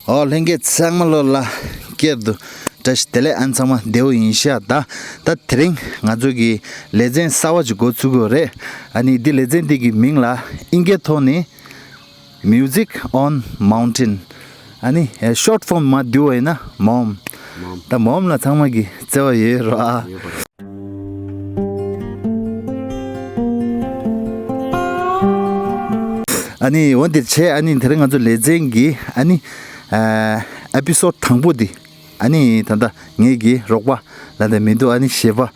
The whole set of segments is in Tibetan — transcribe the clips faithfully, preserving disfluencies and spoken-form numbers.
ཨོ་ལྷན་རྒྱས་ཚང་མ་ལོ་ལ་སྐྱེར་དུ་བཀྲ་ཤིས་བདེ་ལེགས། ཨ་ནི་ཚང་མ་བདེ་བོ་ཡིན་ཤག་ད་ད་དེ་རིང་ང་ཚོ་གི་ལེ་ཚན་གསར་བ་ཅིག་འགོ་ཚུགས་དགོས་རེད། ཨ་ནི་འདི་ལེ་ཚན་འདི་གི་མིང་ལ་ཨིན་སྐད་ཐོག་ནས་Music on Mountain། ཨ་ནི་ཤོཊ་ཕོམ་མར་བསྡུས་པ་ཡིན་ན་མོམ། མོམ། ད་མོམ་ལ་ཚང་མ་གི་བརྩེ་བ་ཡོད་རོགས་ཨ། ཡོད་པ་རེད། ཨ་ནི་འོ་འདིར་བྱས། ཨ་ནི་དེ་རིང་ང་ཚོ་ལེ་ཚན་གྱི་ཨ་ནི་ཨ་ཨེ་པི་སོཌ་དང་པོ་འདི། ཨ་ནི་ད་ལྟ་ངེད་ཀྱི་རོགས་པ་ལ་དེ་མི་འདུག་ཨ་ནི་གཞས་པ་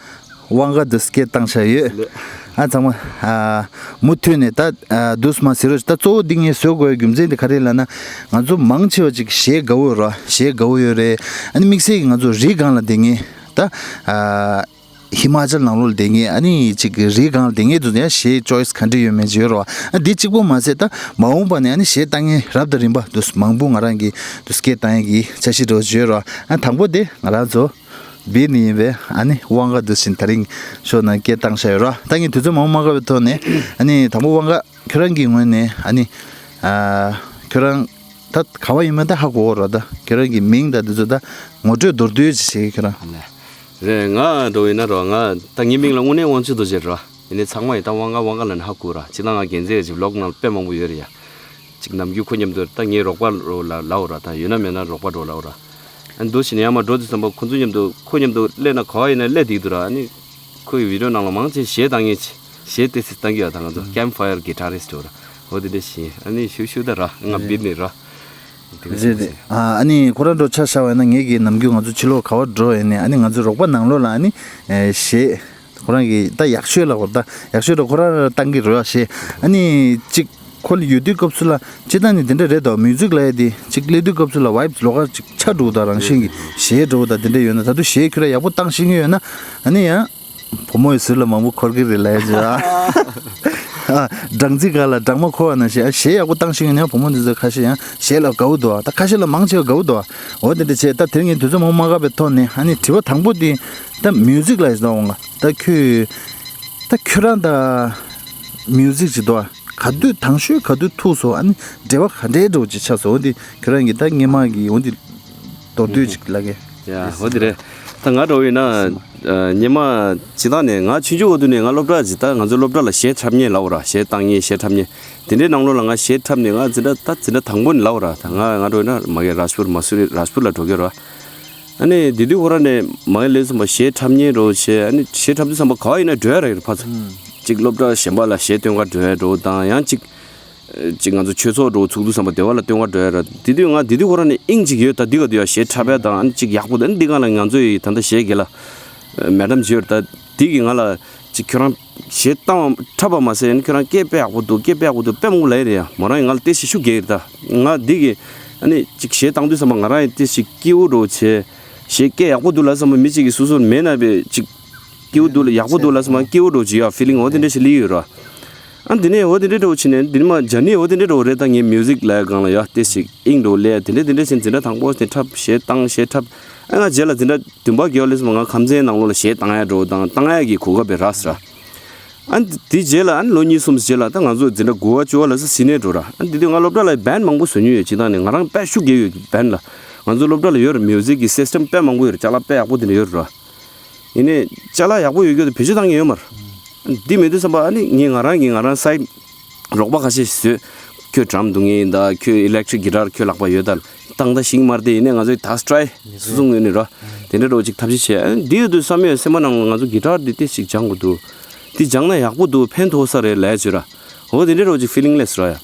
དབང་དགའ་དུ་སྐད་བཏང་བཞག་ཡོད། ལེ། ཨ་ཚང་མ་ཨ་མུ་མཐུད་ནས་ད་ཨ་དུས་མ་ཟེར་རོགས། ད་གཙོ་བོ་འདི་ངས་བཟོ་དགོས་རྒྱུ་མཚན་དེ་ག་རེ་ལབ་ན། ང་ཚོ་མང་ཆེ་བ་ཅིག་གཞས་དགའ་བོ་ཡོད་ར། གཞས་དགའ་བོ་ཡོད་རེད། ཨ་ནི་དམིགས་བསལ་གྱི་ང་ཚོ་རི་སྒང་ལ་བསྡད་མཁན་ད་ཨ་ཧི་མ་ཅལ་ནང་ལོགས་ལ་བསྡད་མཁན། ཨ་ནི་ཅིག་རི་སྒང་ལ་བསྡད་མཁན་དུ་ཡང་གཞས་ཅོའི་སི་ག་འདྲ་ཡོད་མེད་ཅིག་ཡོད་ར། ཨ་འདི་གཅིག་པོ་མ་ཟད་ད་མ་འོངས་པ་ནས་ཨ་ནི་གཞས་བཏང་མཁན་རབ་དང་རིམ་པ་དུ་མང་པོ་ང་རང་གི་དུ་སྐད་བཏང་ཡས་ཀྱི་འཆར་གཞི་འདྲ་བོ་ཅིག་ཡོད་ར། ཨ་དང་པོ་དེ་ང་རང་ཚོ་བིད་ནས་ཡིན་པས། ཨ་ནི་དབང་དགའ་དུ་བཞིན་དེ་རིང་ཤོག་ནང་སྐད་བཏང་བཞག་ཡོད་ར། ད་ངས་དུས་ཚོད་མང་པོ་མ་བཀག་པའི་ཐོག་ནས་ཨ་ནི་དང་པོ་དབང་དགའ་ཁྱོད་རང་གི་ངོས་ནས་ཨ་ནི་ཨ་ཁྱོད་རང་ད་ག་བ་ཡིན་མིན་ད་ཧ་གོ་གོ་ར། ད་ཁྱོད་རང་གི་མིང་ད་དེ་ཚོ་ད་ངོ་སྤྲོད་མདོར་བསྡུས་ཅིག་བྱེད་ཁྱོད་རང་། ཨ་ལས། རེད། ང་འགྲོ་ཡིན་ན་རོ། ང་ད་ངའི་མིང་ལ་དངོས་གནས་དབང་ཕྱུག་རྡོ་རྗེ་རོ། ཡིན་ནའི་ཚང་མ་ཡིས་ད་དབང་དགའ་དབང་དགའ་ལབ་ན་ཧ་གོ་ར། སྤྱིར་བཏང་ང་རྒྱལ་མཚན་ཡ་ཅིག་ལོག་ནང་དཔེ་མང་པོ་ཡོད་རེད་ཡ། ཅིག་ནམ་རྒྱུན་ཁོ་མཉམ་དུ་ད་ངའི་རོགས་པ་རོ་ལ་ལའོ་ར། ད་ཡོད་ན་མེད་ན་རོགས་པ་རོ་ལའོ་ར། ཨ་འདུག་བྱས་ནས་ཡར་མར་འགྲོ་དུས་ཙམ་པ་ཁོ་ཚོ་མཉམ་དུ་ཁོ་མཉམ་དུ་སླེབས་ན་ག་བ་ཡིན་ན་སླེབས་བསྡད་ཀྱི་འདུག་ར། ཨ་ནི་ཁོ་ཡི་བི་ཌིའོ་ནང་ལ་མང་ཆེ་གཞས་བཏང་མཁན་ཅིག་གཞས་ཏོག་ཙམ་བཏང་གི་ཡོད། ད་ང་ཚོ་ཀེམ་ཕ་ཡར་གི་ཊ་རི་སི་ཊི་འདྲ་བོ་ར། འོ་དེ་འདྲ་བྱས། ཨ་ནི་ཤུ་ཤུ་ད་ར་ང་བིད་ནས་ར། དེ་འདྲ་རེད་རེད། བྱས། ཨ་ཨ་ནི་ཁོ་རང་འགྲོ་ཆ་བཞག་པ་ཡིན་ན། ངེད་ཀྱི་ནམ་རྒྱུན་ང་ཚོ་ཕྱི་ལོགས་ག་བ་འགྲོ་ཡིན་ནའི་ཨ་ནི་ང་ཚོའི་རོགས་པ་ནང་ལོགས་ལ་ཨ་ནི་ཨེ་གཞས་ཁོ་རང་གི་ད་ཡག་ཤོས་ལ་གོ། ད་ཡག་ཤོས་ལ་ཁོ་རང་རང་བཏང་གི་རེད་བ་གཞས། ཨ་ནི་ཅིག་ཁོ་ལ་ཡོད་དུས་སྐབས་སུ་ལ་སྤྱིར་བཏང་ནི་དེ་འདྲ་རེད་དོ། མིའུ་ཛིག་ལབ་ཡ་དེ་ཅིག་སླེབས་དུས་སྐབས་སུ་ལ་ཝའིབ་ལོགས་ཀ་ཅིག་ཆགས་འགྲོ་གི། ད་རང་བཞིན་གྱི་གཞས་འགྲོ་གི་ད་དེ་འདྲ་ཡོད་ན། ད་དུང་གཞས་ཁྱོད་རང་ཡག་པོ་བཏང་ཤེས་ཀྱི་ཡོད་ན་ཨ་ནི་ཡང་བུ་མོ་ཡི་ཟུར་ལ་མང་པོ་འཁོར་གི་རེད་ལབ་ཡ་ཅིག་ཨ། ཨ་སྦྲང་རྩི་སྒང་ལ་སྦྲང་མ་འཁོར་བ་ནང་བཞིན། ཨ་གཞས་ཡག་པོ་བཏང་ཤེས་ཀྱི་ཡོད་ན་བུ་མོ་འདི་ཚོ་ཁ་ཤས་ཡང་གཞས་ལ་དགའ་བོ་འདུག་ཨ། ད་ཁ་ཤས་ལ་མང་ཆེ་བ་དགའ་བོ་འདུག་ཨ། འོ་དེ་འདྲ་བྱས། ད་དེ་རིང་ངས་དུས་ཚོད་མང་པོ་མ་བཀག་པའི་ཐོག་ནས་ཨ་ནི་དྲི་བ་དང་པོ་དེ་ད་མིའུ་ཛིག་ལ་ཡིན་ཟེར་འོང་ང་། ད་ཁྱོད་ད་ཁྱོད་རང་ད་མིའུ་ཛིག་ཅིག་འདུག་ཨ། ག་དུས་དང་ཤོས་ག་དུས་ཐུག་སོང་། ཨ་ནི་འབྲེལ་བ་ག་འདྲའི་འགྲོ་ཅིག་ཆགས་སོང་། འོ་འདི་ཁྱོད་རང་གི་ད་སྔོན་མ་གི་འོ་འདི་མདོར་བསྡུས་ཅིག་ལབ་གི། ཡ་འོ་འདི་རེད། ད་ང་འདྲ་བོ་ཡིན་ན་ཨ་སྔོན་མ་སྤྱིར་བཏང་ནས་ང་ཆུང་ཆུང་འོ་དུས་ནས་ང་སློབ་གྲྭ་ཅིག་ད་ང་ཚོ་སློབ་གྲྭ་ལ་གཞས་འཁྲབ་མཁན་ལབ་དགོས་ར། གཞས་བཏང་མཁན་གཞས་འཁྲབ་མཁན་དེ་འདྲའི་ནང་ལོགས་ལ་ང་གཞས་འཁྲབ་ནས་ང་འཛིན་གྲྭ་ད་འཛིན་གྲྭ་དང་པོ་ནས་ལབ་དགོས་ར། ད་ང་ང་འདྲ་བོ་ཡིན་ན་མ་གི་རཱཇ་པུར་མ་སུ་རི་རཱཇ་པུར་ལ་འགྲོ་གི་ར། ཨ་ནི་དེ་དུས་ཁོ་རང་ནས་མ་གི་ལས་སོང་བ་གཞས་འཁྲབ་མཁན་འདྲ་བོ་བྱས། ཨ་ནི་གཞས་འཁྲབ་དུས་ཙམ་པ་ག་བ་ཡིན་ན་འགྲོ་ཡ་ར་ཡོད་ར་ཕར་ཚུར། ཅིག་སློབ་གྲྭ་གཞན་པ་ལ་གཞས་སྟོན་ག་འགྲོ་ཡ་འདྲ་བོ་དང་། ཡང་ཅིག་ཅིག་ང་ཚོ་ཆོས་ཚོགས་འདྲ་བོ་ཚུགས་དུས་ཙམ་པ་དེ་བ་ལ་སྟོན་ག་འགྲོ་ཡ་ར། དེ་དུས་ང་དེ་དུས་ཁོ་རང་ནས་དབྱིངས་ཅིག་ཡོད། ད་འདི་ག་དུས་ཡ་གཞས་འཁྲབ་ཡ་དང་ཨ་ནི་ཅིག་ཡག་པོ་འདུག་ཨ་ནི་འདི་ག་ལ་ང་ཚོ་ཡི་ད་ལྟ་གཞས་དགེ་ལ་མེ་ཌམ་ཅིག་ཡོད་ར། ད་འདི་གིས་ང་ལ་ཅིག་ཁྱོད་རང་གཞས་བཏང་བ་འཁྲབ་པ་མ་ཟད་ཨ་ནི་ཁྱོད་རང་སྐད་དཔེ་ཡག་པོ་འདུག་སྐད་དཔེ་ཡག་པོ་འདུག་དཔེ་མང་པོ་ལབ་ཡ་རེད་ཡ། མོ་རང་ཡིས་ང་ལ་ཏོག་ཙམ་ཤུགས་རྒྱག་གི་རེད། ད་ང་འདི་གིས་ཨ་ནི་ཅིག་གཞས་བཏང་དུས་ཙམ་པ་ང་རང་ཡིས་ཏོག་ཙམ་སྐྱིད་པོ་འདྲ་བོ་བྱས། གཞས་སྐད་ཡག་པོ་འདུག་ལབ་ཙམ་པ་མི་གཅིག་གིས་སོ་སོར་མེད་ན་བས་ཅིག་སྐྱིད་པོ་འདུག་ལ་ཡག་པོ་འདུག་ལབ་ཙམ་པ་སྐྱིད་པོ་འདྲ་བོ་ཅིག་ཡ་ཕི་ལིང་འོ་དེ་འདྲ་ཞིག་སླེབས་ཡོད་ར། ཨ་འདི་ནས་འོ་དེ་འདྲ་འདྲ་བོ་བྱས་ནས་འདི་ནས་མ་ཇར་ནི་འོ་དེ་འདྲ་འདྲ་བོ་རེད། ད་ངའི་མིའུ་ཛིག་ལབ་ཡ་སྒང་ལ་ཡ་ཏོག་ཙམ་དབྱིངས་འདྲ་བོ་སླེབས་ཡ་དེ་འདྲ་དེ་འདྲ་བྱས་འཛིན་གྲྭ་དང་པོ་དེ་འཁྲབ་གཞས་བཏང་གཞས་འཁྲབ། ཨ་ང་རྗེས་ལ་འཛིན་གྲྭ་བདུན་པ་བརྒྱད་པ་སླེབས་ཙམ་པ་ང་ཁམས་ཚན་ནང་ལོགས་ལ་གཞས་བཏང་ཡ་འདྲ་བོ་དང་བཏང་ཡ་གི་གོ་སྐབས་རག་སོང་ར། ཨ་ནི་དེ་རྗེས་ལ་ཨ་ནི་ལོ་གཉིས་གསུམ་རྗེས་ལ་ད་ང་ཚོ་འཛིན་གྲྭ་དགུ་པ་བཅུ་པ་ལ་སོ་ཟིན་ནས་འགྲོ་ར། ཨ་ནི་དེ་དུས་ང་སློབ་གྲྭ་ལ་བན་མང་པོ་བཟོ་མྱོང་ཡོད། སྤྱིར་བཏང་ནས་ང་རང་དཔེ་ཤུགས་རྒྱག་ཡོད་བན་ལ། ང་ཚོ་སློབ་གྲྭ་ལ་ཡོད་ར། མིའུ་ཛིག་གི་སིས་ཊམ་དཔེ་མང་པོ་ཡོད་ར། ཅ་ལག་དཔེ་ཡག་པོ་དེ་འདྲ་ཡོད་ར། ཡིན་ནའི་ཅ་ལག་ཡག་པོ་ཡོད་རྒྱུ་དེ་བེད་སྤྱོད་བཏང་མཁན་ཡོད་མ་རེད། ཨ་ནི་འདི་མེད་དུས་ཙམ་པ་ཨ་ནི་ངས་ང་རང་གིས་ང་རང་སའིཌ་རོགས་པ་ཁ་ཤས་ཤིག་བཟོས། ཁྱོད་ཌྲམ་རྡུང་མཁན་ཡིན་ད། ཁྱོད་ཨི་ལེག་ཊི་རིག་གི་ཊར་ཁྱོད་ལག་པ་ཡོད་ད། བཏང་ད་ཤེས་ཀྱི་མ་རེད་དེ། ཡིན་ནའི་ང་ཚོས་ད་ཊྲའི་སོ་སོ་ངོས་ནས་ར། དེ་འདྲ་འདྲ་བོ་ཅིག་ཐབས་ཤེས་བྱས། ཨ་ནི་འདི་ཡོད་དུས་བསམ་ཡས་སེམས་པ་ནང་ལ་ང་ཚོ་གི་ཊར་འདི་ཏོག་ཙམ་སྦྱང་དགོས་འདུག་འདི་སྦྱངས་ན་ཡག་པོ་འདུག་ཕན་ཐོགས་ས་རེད་ལབ་བྱས་ར། འོ་དེ་འདྲ་འདྲ་བོ་ཅིག་ཕི་ལིང་སླེབས་སོང་ར་ཡ།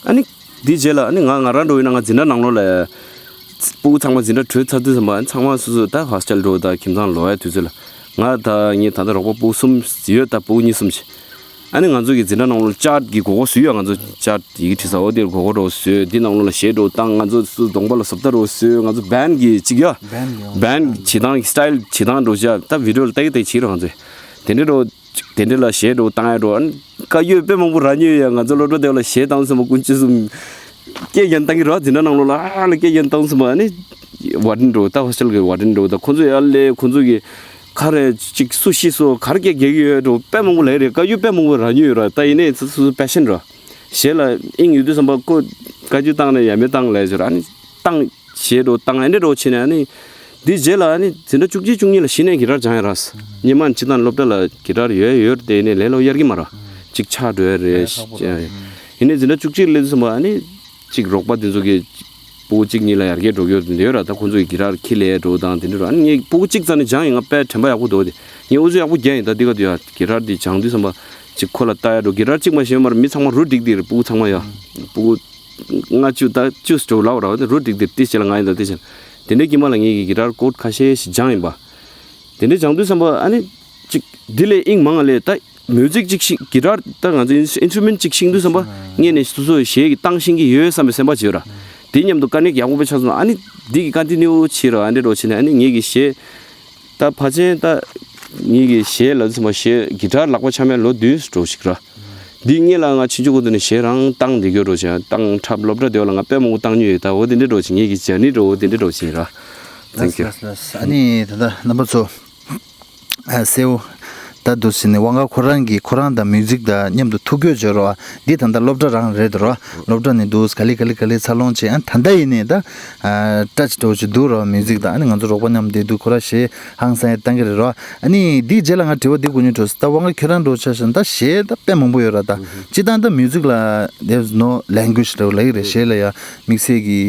ཨ་ནི་འདི་རྗེས་ལ་ཨ་ནི་ང་ང་རང་འདྲ་བོ་ཡིན་ན་ང་འཛིན་གྲྭ་ནང་ལོགས་ལ་སྤུ་གུ་ཚང་མ་འཛིན་གྲྭ་གྲོལ་ཚར་དུས་ཙམ་པ་ཨ་ནི་ཚང་མ་སོ་སོ་ད་ཧོ་སི་ཊེལ་འགྲོ་ད་ཁྱིམ་ཚང་ལོག་ཡ་དུས་ཚོད་ལ། ང་ད་ངའི་ད་ལྟ་རོགས་པ་སྤུ་གུ་གསུམ་ཡོད་ད། སྤུ་གུ་གཉིས་གསུམ་ཞིག་ཨ་ནི་ང་ཚོ་གི་འཛིན་གྲྭ་ནང་ལོགས་ཅར་ཊི་གི་མགོ་སྐོར་བཟོས་ཡོད། ང་ཚོ་ཅར་ཊི་ཡི་གེ་བྲིས་ས་འོ་དེར་མགོ་སྐོར་འདྲ་བོ་བཟོས། འདི་ནང་ལོགས་ལ་གཞས་འདྲ་བོ་བཏང་། ང་ཚོ་སུ་གདོང་པ་ལ་བཟོ་ལྟ་འདྲ་བོ་བཟོས། ང་ཚོ་བན་གི་ཅིག་ཡ་བན་གི་བན་བྱེད་སྟངས་ཀྱི་སི་ཊལ་བྱེད་སྟངས་འདྲ་བོ་བྱས་ད་བི་ཌིའོ་ལ་ལྟ་གི་ལྟ་གི་བྱེད་རོགས། ང་ཚོས་དེ་འདྲ་འདྲ་བོ་ཅིག་དེ་འདྲ་ལ་གཞས་འདྲ་བོ་བཏང་ཡ་འདྲ་བོ། ཨ་ནི་བཀའ་ཡོད་དཔེ་མང་པོ་རག་མྱོང་ཡོད་ཡ། ང་ཚོ་སློབ་གྲྭ་དེ་བ་ལ་གཞས་བཏང་སོང་བ་ཀུན་སྤྱོད་གསུམ་སྐད་རྒྱན་བཏང་གི་རོགས། འཛིན་གྲྭ་ནང་ལོགས་ལ་ཨ་ལ་སྐད་རྒྱན་བཏང་སོང་བ། ཨ་ནི་ཝར་ཌེན་འདྲ་བོ་ད་ཧོ་སི་ཊེལ་གི་ཝར་ཌེན་འདྲ་བོ་ད་ཁོང་ཚོ་ཡར་སླེབས། ཁོང་ཚོ་གི་ག་རེ་ཅིག་སུ་ཤི་སོང་ག་རེ་སྐད་རྒྱག་གི་ཡོད་འདྲ་བོ་དཔེ་མང་པོ་ལབ་རེད། བཀའ་ཡོད་དཔེ་མང་པོ་རག་མྱོང་ཡོད་ར། ད་ཡིན་ནའི་སོ་སོ་པེ་ཤན་ར། གཞས་ལ་དབྱིངས་ཡོད་དུས་ཙམ་པ་ཁོ་བཀའ་བཀྱོན་བཏང་ནས་ཡ་མེད་བཏང་ལབ་ཟེར། ཨ་ནི་བཏང་ གཞས་འདྲ་བཏང་ཨ་འདྲ་འདྲ་བྱས་ནས་ཨ་ནི། འདི་རྗེས་ལ་ཨ་ནི་འཛིན་གྲྭ་བཅུ་གཅིག་བཅུ་གཉིས་ལ་གཞི་ནས་གི་ཊར་སྦྱངས་ཡ་ར། སྔོན་མ་སྤྱིར་བཏང་སློབ་གྲྭ་ལ་གི་ཊར་ཡོད་ཡོད་དེ་ནས་ལས་སླ་པོ་གཡར་གི་མ་ར། གཅིག་ཆག་འགྲོ་ཡ་རེད། ཡིན་ནའི་འཛིན་གྲྭ་བཅུ་གཅིག་སླེབས་དུས་ཙམ་པ་ཨ་ནི། གཅིག་རོགས་པ་དེ་ཚོ་གི་སྤུ་གུ་གཅིག་གཉིས་ལ་ཡར་རྒྱས་འགྲོ་གི་ཡོད་དེ་འདྲ་ཡོད་ར། ད་ཁོང་ཚོ་གི་གི་ཊར་ཁྱེར་ལས་འགྲོ་དང་དེ་འདྲ་ར། ཨ་ནི་ངས་སྤུ་གུ་གཅིག་རྩ་ནས་སྦྱངས་ཡིན། ང་དཔེ་དྲན་པ་ཡག་པོ་འདུག་དེ་ངས་ཨུ་ཚུགས་ཡག་པོ་རྒྱག་ཡིན། ད་འདི་ག་དུས་ཡ་གི་ཊར་འདི་སྦྱང་དུས་ཙམ་པ་གཅིག་ཁོ་ལ་ལྟ་ཡ་འགྲོ། གི་ཊར་གཅིག་མ་ཤེས་མར་མི་ཚང་མ་རུ་སྒྲིག་སྟེ་རེད། སྤུ་གུ་ཚང་མ་ཡ་སྤུ་གུ་ལྔ་བཅུ་ད་བཅུ་ཙམ་འདྲ་བོ་ལབ་ར། འོ་དེ་རུ་སྒྲིག་སྟེ་དེ་བྱས་ལ་ང་ཡིན་ད་དེ་བྱས་ལ་དེ་འདྲའི་དཀྱིལ་མ་ལ་ངས་གི་གི་ཊར་ཀོཌ་ཁ་ཤས་ཤིག་སྦྱངས་ཡིན་པ། དེ་འདྲའི་སྦྱང་དུས་ཙམ་པ་ཨ་ནི། གཅིག་འདི་ལས་དབྱིངས་མང་ང་ལས་ད་མིའུ་ཛིག་གཅིག་ཤེས། གི་ཊར་ད་ང་ཚོ་ཨིན་སི་ཊུ་མེན་ཊི་གཅིག་ཤེས་དུས་ཙམ་པ་ངས་ནས་སོ་སོའི་གཞས་ཀྱི་བཏང་ཤེས་ཀྱི་ཡོད་བསམ་པའི་སེམས་པ་བྱེད་ར། དེ་མཉམ་དུ་ཀ་ནེག་ཡག་པོ་དཔེ་ཆགས་སོང་། ཨ་ནི་འདི་གི་ཀོན་ཊི་ནིའུ་བྱེད་ར། ཨ་འདྲ་འདྲ་བོ་བྱེད་ནས་ཨ་ནི་ངས་གི་གཞས་ད་ཕལ་ཆེར་ད་ངས་གི་གཞས་ལབ་དུས་ཙམ་པ་གཞས་གི་ཊར་ལག་པ་འཆང་མེད་ལོ་བདུན་འགྲོ་ཞིག་ར། འདི་སྔོན་ལ་ང་ཕྱིན་ཆད་གོ་དུ་ནས་གཞས་རང་བཏང་བསྡད་རྒྱུ་འདྲ་བོ་བྱས། བཏང་འཁྲབ་སློབ་གྲྭ་དེ་བ་ལ་ང་དཔེ་མང་པོ་བཏང་མྱོང་ཡོད། ད་འོ་དེ་འདྲ་འདྲ་བོ་བྱས་ངས་གི་ཇར་ནི་འདྲ་བོ་དེ་འདྲ་འདྲ་བོ་བྱས་ར། ཐེང་ཀིའུ། ལགས་ལགས་ལགས། ཨ་ནི་ད་ལྟ་རྣམ་པ་ཚོ། ཨ་སེའུ། ད་འདུག་ཟེར་ནས་དབང་དཀར་ཁོ་རང་གིས་ཁོ་རང་དང་མིའུ་ཛིག་དང་མཉམ་དུ་ཐུག་རྒྱུ་བྱོས་རོགས། འདི་ད་ལྟ་སློབ་གྲྭ་རང་རེད་འདུག་རོགས། སློབ་གྲྭ་ནས་འདུག་ག་ལེ་ག་ལེ་ག་ལེ་འཚར་ལོངས་བྱས། ཨ་ད་ལྟ་ཡིན་ནས་ད་ཨ་ཊ་ཆི་འདྲ་བོ་ཞིག་འདུག་རོགས། མིའུ་ཛིག་དང་ཨ་ནི་ང་ཚོ་རོགས་པ་མཉམ་བསྡད་དུས་ཁོ་རང་གཞས་ཧང་སང་ཡ་བཏང་གི་རེད་རོགས། ཨ་ནི་འདིའི་རྗེས་ལ་ང་དྲི་བ་འདི་གོ་མྱོང་འགྲོ། ད་དབང་དཀར་ཁྱོད་རང་འདྲ་བོ་ཆ་བཞག་ན་ད་གཞས་ད་དཔེ་མང་པོ་ཡོད་ར། ད་སྤྱིར་བཏང་ད་མིའུ་ཛིག་ལ་there's no language འདྲ་བོ་ལབ་ཀྱི་རེད། གཞས་ལ་ཡ་དམིགས་བསལ་གྱི་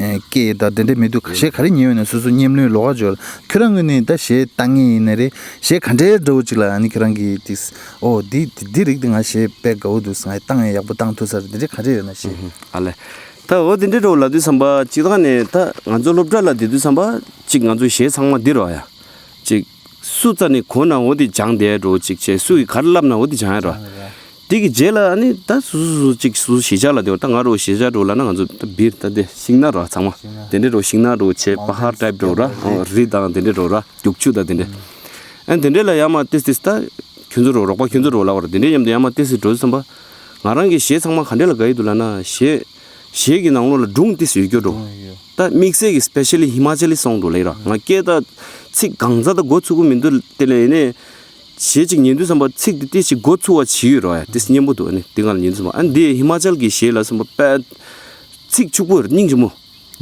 ཨེ་སྐད་དང་དེ་འདྲ་མི་འདུག་གཞས་ག་རེ་ཉན་ཡོད་ན་སོ་སོ་མཉམ་ལུས་ལོགས་ཀ་འཇོག་ཁྱོད་རང་ངོས་ནས་ད་གཞས་བཏང་མཁན་ཡིན་ན་རེད། གཞས་ག་འདྲའི་འདྲ་བོ་ཅིག་ལ་ཨ་ནི་ཁྱོད་རང་གིས་ཏིས་ཨོ་འདི་འདི་འདི་རིགས་འདི་ང་གཞས་དཔེ་དགའ་བོ་འདུག་ང་བཏང་ཡག་པོ་བཏང་ཐུབ་ས་རེད། འདི་འདྲ་ག་འདྲ་ཡོད་ན་གཞས། ཨ་ལེ། ད་འོ་དེ་འདྲའི་འདྲ་བོ་ལབ་དུས་ཙམ་པ་སྤྱིར་བཏང་ནས་ད་ང་ཚོ་སློབ་གྲྭ་ལ་བསྡད་དུས་ཙམ་པ་གཅིག་ང་ཚོའི་གཞས་ཚང་མ་འདི་རོ་ཡ། གཅིག་སུ་རྩ་ནས་གོ་ན་འོ་དེ་སྦྱངས་བསྡད་འགྲོ། གཅིག་བྱས་སུ་ཡིས་ག་རེ་ལབ་ན་འོ་དེ་སྦྱངས་ཡ་འགྲོ། དེ་གི་རྗེས་ལ་ཨ་ནི་ད་སུ་སུ་སུ་གཅིག་སུ་གཞིས་ཆགས་ལ་བསྡད་པ། ད་ང་རོ་གཞིས་ཆགས་འགྲོ་ལབ་ན་ང་ཚོ་ད་སྦིར་ད་དེ་ཤིང་ནགས་རོ་ཚང་མ་དེ་འདྲས་རོ། ཤིང་ནགས་རོ་བྱས་པ་ཧར་ཊའིབ་འགྲོ་ར། ཨོ་རི་དང་དེ་འདྲས་འགྲོ་ར། རྒྱུག་ཆུ་དང་དེ་འདྲས། ཨ་ནི་དེ་འདྲས་ལ་ཡར་མར་ཏིས་ཏིས་ད་ཁྱོད་ཚོ་རོ་རོགས་པ་ཁྱོད་ཚོ་རོ་ལབ་པ་ར། དེ་འདྲས་མཉམ་དུ་ཡར་མར་ཏིས་ཏིས་འགྲོ་དུས་ཙམ་པ་ང་རང་གི་གཞས་ཚང་མ་ག་འདྲས་ལ་དགའ་ཡི་འདུག་ལབ་ན་གཞས་གཞས་ཀྱི་ནང་ལོགས་ལ་སྒྲུང་ཏིས་ཡོད་རྒྱུ་འགྲོ། ད་དམིགས་བསལ་གྱི་སི་པེ་ཤལ་ལི་ཧི་མ་ཅལ་ལི་སོང་འགྲོ་ལེ་ར། ང་སྐད་ད་ཚིག་གང་ཚ་ད་མགོ་ཚུགས་ཀྱི་མི་འདུག་དེ་ལས་ནས་གཞས་གཅིག་ཉན་དུས་ཙམ་པ་ཚིག་དེ་ཏིས་ཅིག་མགོ་ཚུགས་པ་བྱས་ཡོད་ར། ཡ་ཏིས་སྙན་པོ་འདུག་ཨ་ནི་དེ་ག་ལ་ཉན་དུས་ཙམ་པ་ཨ་ནི་དེ་ཧི་མ་ཅལ་གྱི་གཞས་ལ་ཙམ་པ་དཔེ་ཚིག་ཕྱུག་པོ་སྙིང་རྗེ་མོ།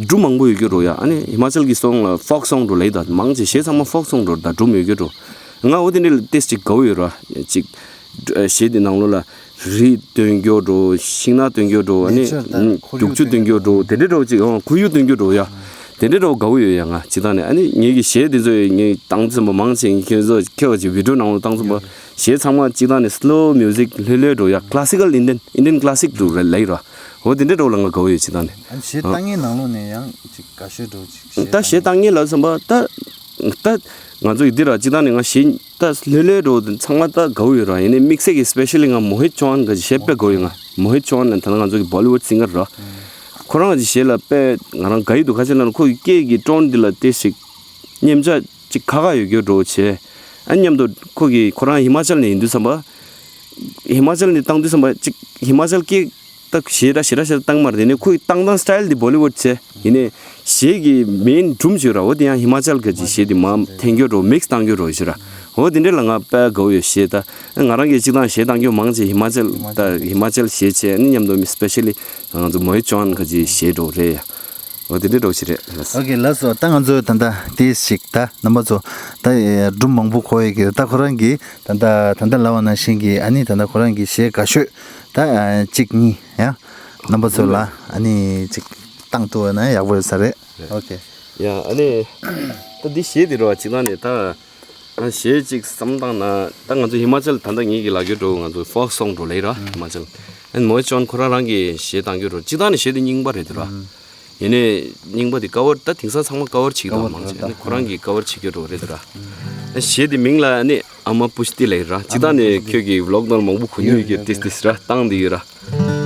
སྒྲུང་མང་པོ་ཡོད་རྒྱུ་རོ་ཡ། ཨ་ནི་ཧི་མ་ཅལ་གྱི་སོང་ལ་ཕོག་སོང་འགྲོ་ལེ། ད་མང་ཆེ་གཞས་ཚང་མ་ཕོག་སོང་འགྲོ། ད་སྒྲུང་ཡོད་རྒྱུ་རོ། ང་འོ་དེ་འདྲ་ལ་ཏིས་ཅིག་དགའ་བོ་ཡོད་ར། ཅིག་གཞས་དེ་ནང་ལོགས་ལ་རི་སྟོན་རྒྱུ་འགྲོ། ཤིང་ནགས་སྟོན་རྒྱུ་འགྲོ། ཨ་ནི་ནེ་ཅར་དང་ཁོར་ཡུག་རྒྱུག་ཆུ་སྟོན་རྒྱུ་འགྲོ། དེ་འདྲ་འགྲོ་ཅིག་ཨོ་ཁོར་ཡུག་སྟོན་རྒྱུ་འགྲོ་ཡ། དེ་འདྲ་འགྲོ་དགའ་བོ་ཡོད་ཡ། ང་སྤྱིར་བཏང་ནས་ཨ་ནི་ངེད་ཀྱི་གཞས་དེ་ཚོ་ངས་བཏང་ཙམ་པ་མང་ཆེ་ཁྱེད་ཚོ་ཁྱེད་བ་ཅིག་བི་ཌི་ཡོ་ནང་ལོགས་བཏང་ཙམ་པ་གཞས་ཚང་མ་སྤྱིར་བཏང་ནས་སི་ལོ་མིའུ་ཟིག་ལྷོད་ལྷོད་འགྲོ་ཡ། ཀ་ལ་སི་ཀལ་ཨིན་ཌི་ཡན་ཨིན་ཌི་ཡན་ཀ་ལ་སི་ཀ་འགྲོ་རེད་ལབ་ཡི་ར། འོ་དེ་འདྲ་འགྲོ་ལ་ང་དགའ་བོ་ཡོད་སྤྱིར་བཏང་ནས། ཨ་ནི་གཞས་བཏང་མཁན་ནང་ལོགས་ནས་ཡང་ཅིག་དགའ་ཤོས་འགྲོ་ཅིག་གཞས་ད་གཞས་བཏང་མཁན་ལ་ཙམ་པ་ད་ད་ང་ཚོ་ཡི་འདི་ར་སྤྱིར་བཏང་ནས་ང་གཞས་ད་ལྷོད་ལྷོད་འགྲོ་དེ་ཚང་མ་ད་དགའ་བོ་ཡོད་ར། ཡིན་ནའི་དམིགས་བསལ་གྱི་སི་པེ་ཤལ་ལི་ང་མོ་ཧི་ཊི་ཅོན་གྱི་གཞས་དཔེ་དགའ་བོ་ཡོད། ང་མོ་ཧི་ཊི་ཅོན་ལ་ད་ང་ཚོ་གི་བོ་ལི་ཝུཌ་སིང་གར་ར། ཁོ་རང་གི་གཞས་ལ་དཔེ་ང་རང་དགའ་ཡི་འདུག་ཁ་ཅིག་ལ་ཁོ་གི་སྐད་ཀྱི་ཊོན་འདི་ལ་དེ་ཞིག་མཉེན་ཆ་ཅིག་ཁ་ཁ་ཡོད་རྒྱུ་འགྲོ་བྱས། ཨ་མཉམ་དུ་ཁོ་གི་ཁོ་རང་ཧི་མ་ཅལ་ནས་ཡིན་དུས་ཙམ་པ། ཧི་མ་ཅལ་ནས་བཏང་དུས་ཙམ་པ་ཅིག་ཧི་མ་ཅལ་སྐད་ད་ཞེ་དྲག་ཞེ་དྲག་ཞེ་དྲག་བཏང་མ་རེད། དེ་ནས་ཁོའི་བཏང་སྟངས་སི་ཊལ་དེ་བོ་ལི་ཝུཌ་ཚེ་ཡིན་ནས་གཞས་ཀྱི་མེན་སྒྲུང་བྱོས་ར། འོ་དེ་ཡང་ཧི་མ་ཅལ་ག་ཅིག་གཞས་དེ་མ་འཐེན་རྒྱུ་འགྲོ་མིག་སི་བཏང་རྒྱུ་འགྲོ་ཞེ་ར། འོ་དེ་འདྲ་ལ་ང་དཔེ་དགའ་བོ་ཡོད་གཞས་ད། ང་རང་གིས་སྤྱིར་བཏང་གཞས་བཏང་རྒྱུ་མང་ཆེ་ཧི་མ་ཅལ་ད་ཧི་མ་ཅལ་གཞས་བྱས་ནི་མཉམ་དུ་མི་སི་པེ་ཤལ་ལི་ང་ཚོ་མོ་ཧི་ཊི་ཅོན་ག་ཅིག་གཞས་འགྲོ་རེད་ཡ། འོ་དེ་འདྲ་འགྲོ་ཞིག་རེད། ལགས་སོ། ཨོ་ཀེ་ལགས་སོ། ད་ང་ཚོ་ད་ལྟ་དེ་ཞིག་ད་རྣམ་པ་ཚོ་ད་སྒྲུང་མང་པོ་གོ་ཡོད་ཀྱི་ད་ཁོ་རང་གིས་ད་ལྟ་ད་ལྟ་ལབ་པ་ནང་བཞིན་གྱི་ཨ་ནི་ད་ལྟ་ཁོ་རང་གི་གཞས་དགའ་ཤོས་ད་གཅིག་གཉིས་ཡང་རྣམ་པ་ཚོ་ལ་ཨ་ནི་ཅིག་བཏང་ཐུབ་པ་ན་ཡག་པོ་ཡོད་ས་རེད། ཨོ་ཀེ། ཡ་ཨ་ནི་ད་འདི་གཞས་འདི་རོ་ཅིག་ད་ནི་ད་ང་གཞས་ཅིག་བསམ་བཏང་ན་ད་ང་ཚོ་ཧི་མ་ཅལ་ད་ལྟ་ངེད་ཀྱི་ལ་རྒྱུ་འགྲོ་ང་ཚོ་ཕོག་སོང་འགྲོ་ལེ་ར་ཧི་མ་ཅལ། ཨ་ནི་མོ་ཧི་ཊི་ཅོན་ཁོ་རང་རང་གི་གཞས་བཏང་རྒྱུ་རོ་ཅིག་ད་ནི་གཞས་འདི་རྙིང་པ་རེད་འདུག་ར། ཡིན་ནའི་རྙིང་པ་དེ་ཀ་བར་ད་དེང་སང་ཚང་མ་ཀ་བར་བྱེད་ཀྱི་འདུག་མང་ཆེ་ནི་ཁོ་རང་གིས་ཀ་བར་བྱེད་རྒྱུ་འགྲོ་རེད་འདུག་ར། གཞས་དེ་མིང་ལ་ནི་ཨ་མ་པུ་ཤི་ཏི་ལབ་ཡོད་ར། ཅི་ད་ནི་ཁྱོད་ཀྱི་ཝི་ལོག་ནང་ལ་མང་པོ་གོ་མྱོང་ཡོད་ཀྱི་ཏིས་ཏིས་ར་བཏང་བསྡད་ཡོད་ར།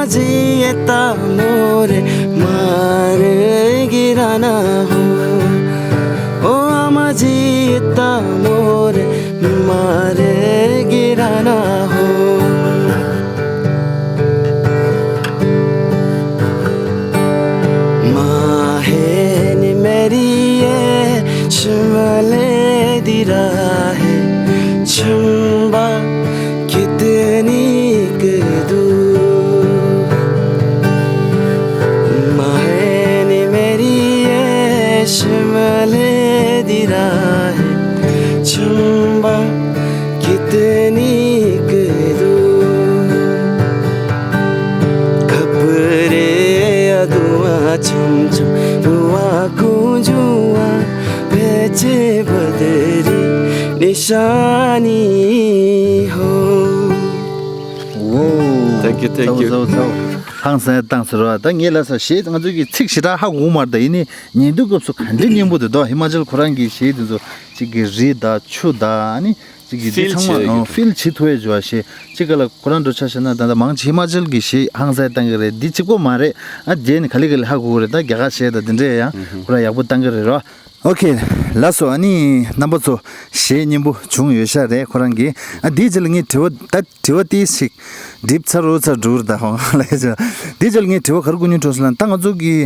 जिए ता मोरे मारे गिराना हो, ओ आमा जिए ता मोरे मारे गिराना हो। माँ है नी मेरी ये शिमले दी राह, चंबा कितनी क दूर। माँ है नी मेरी ये शिमले दी राह, चंबा कितनी क दूर। खपरे अदुआ छम छम दुआ कुंजुआ बेचे बदरी निशानी हो। Wow. Thank you, thank you. ཚ་བོ་ཚ་བོ། ཧང་སང་བཏང་ཟེར་བ། ད་ངས་ལབ་ས་གཞས་ང་ཚོ་གི་ཚིག་ཞེ་དྲག་ཧ་གོ་མ་རེད། ད་ཡིན་ནའི་ཉན་དུས་སྐབས་སུ་ག་འདྲའི་སྙན་པོ་འདུག་དོ། ཧི་མ་ཅལ་ཁོ་རང་གི་གཞས་དེ་ཚོ་གཅིག་གི་རི་དང་ཆུ་དང་ཨ་ནི་གཅིག་གི་འདི་ཚང་མ་ཕིལ་བྱེད་ཐུབ་ཡས་འཇོ་བ་གཞས་གཅིག་ག་ལ་ཁོ་རང་འགྲོ་ཆ་བཞག་ན། ད་ལྟ་མང་ཆེ་ཧི་མ་ཅལ་གི་གཞས་ཧང་སང་བཏང་གི་རེད། འདི་གཅིག་པོ་མ་རེད། ཨ་རྗེས་ནས་ག་ལེ་ག་ལེ་ཧ་གོ་གི་རེད། ད་རྒྱ་གར་གཞས་དང་འདི་འདྲས་ཡང་ཁོ་རང་ཡག་པོ་བཏང་གི་རེད་རོ། ཨོ་ཁེ། ལགས་སོ། ཨ་ནི་རྣམ་པ་ཚོ་གཞས་སྙན་པོ་བྱུང་ཡོད་ཤག་རེད་ཁོ་རང་གིས། ཨ་དེའི་རྗེས་ལ་ངས་དྲི་བ་ད་དྲི་བ་ཏིས་ཤིག་འགྲིབ་ཚར་རུ་ཚར་འགྲུར་ད་ཧོང་ལ་ཡ་ཅག་དེའི་རྗེས་ལ་ངས་དྲི་བ་ག་རེ་བསྐུར་སྙིང་བྲོ་སོང་ལ། ད་ང་ཚོ་གི་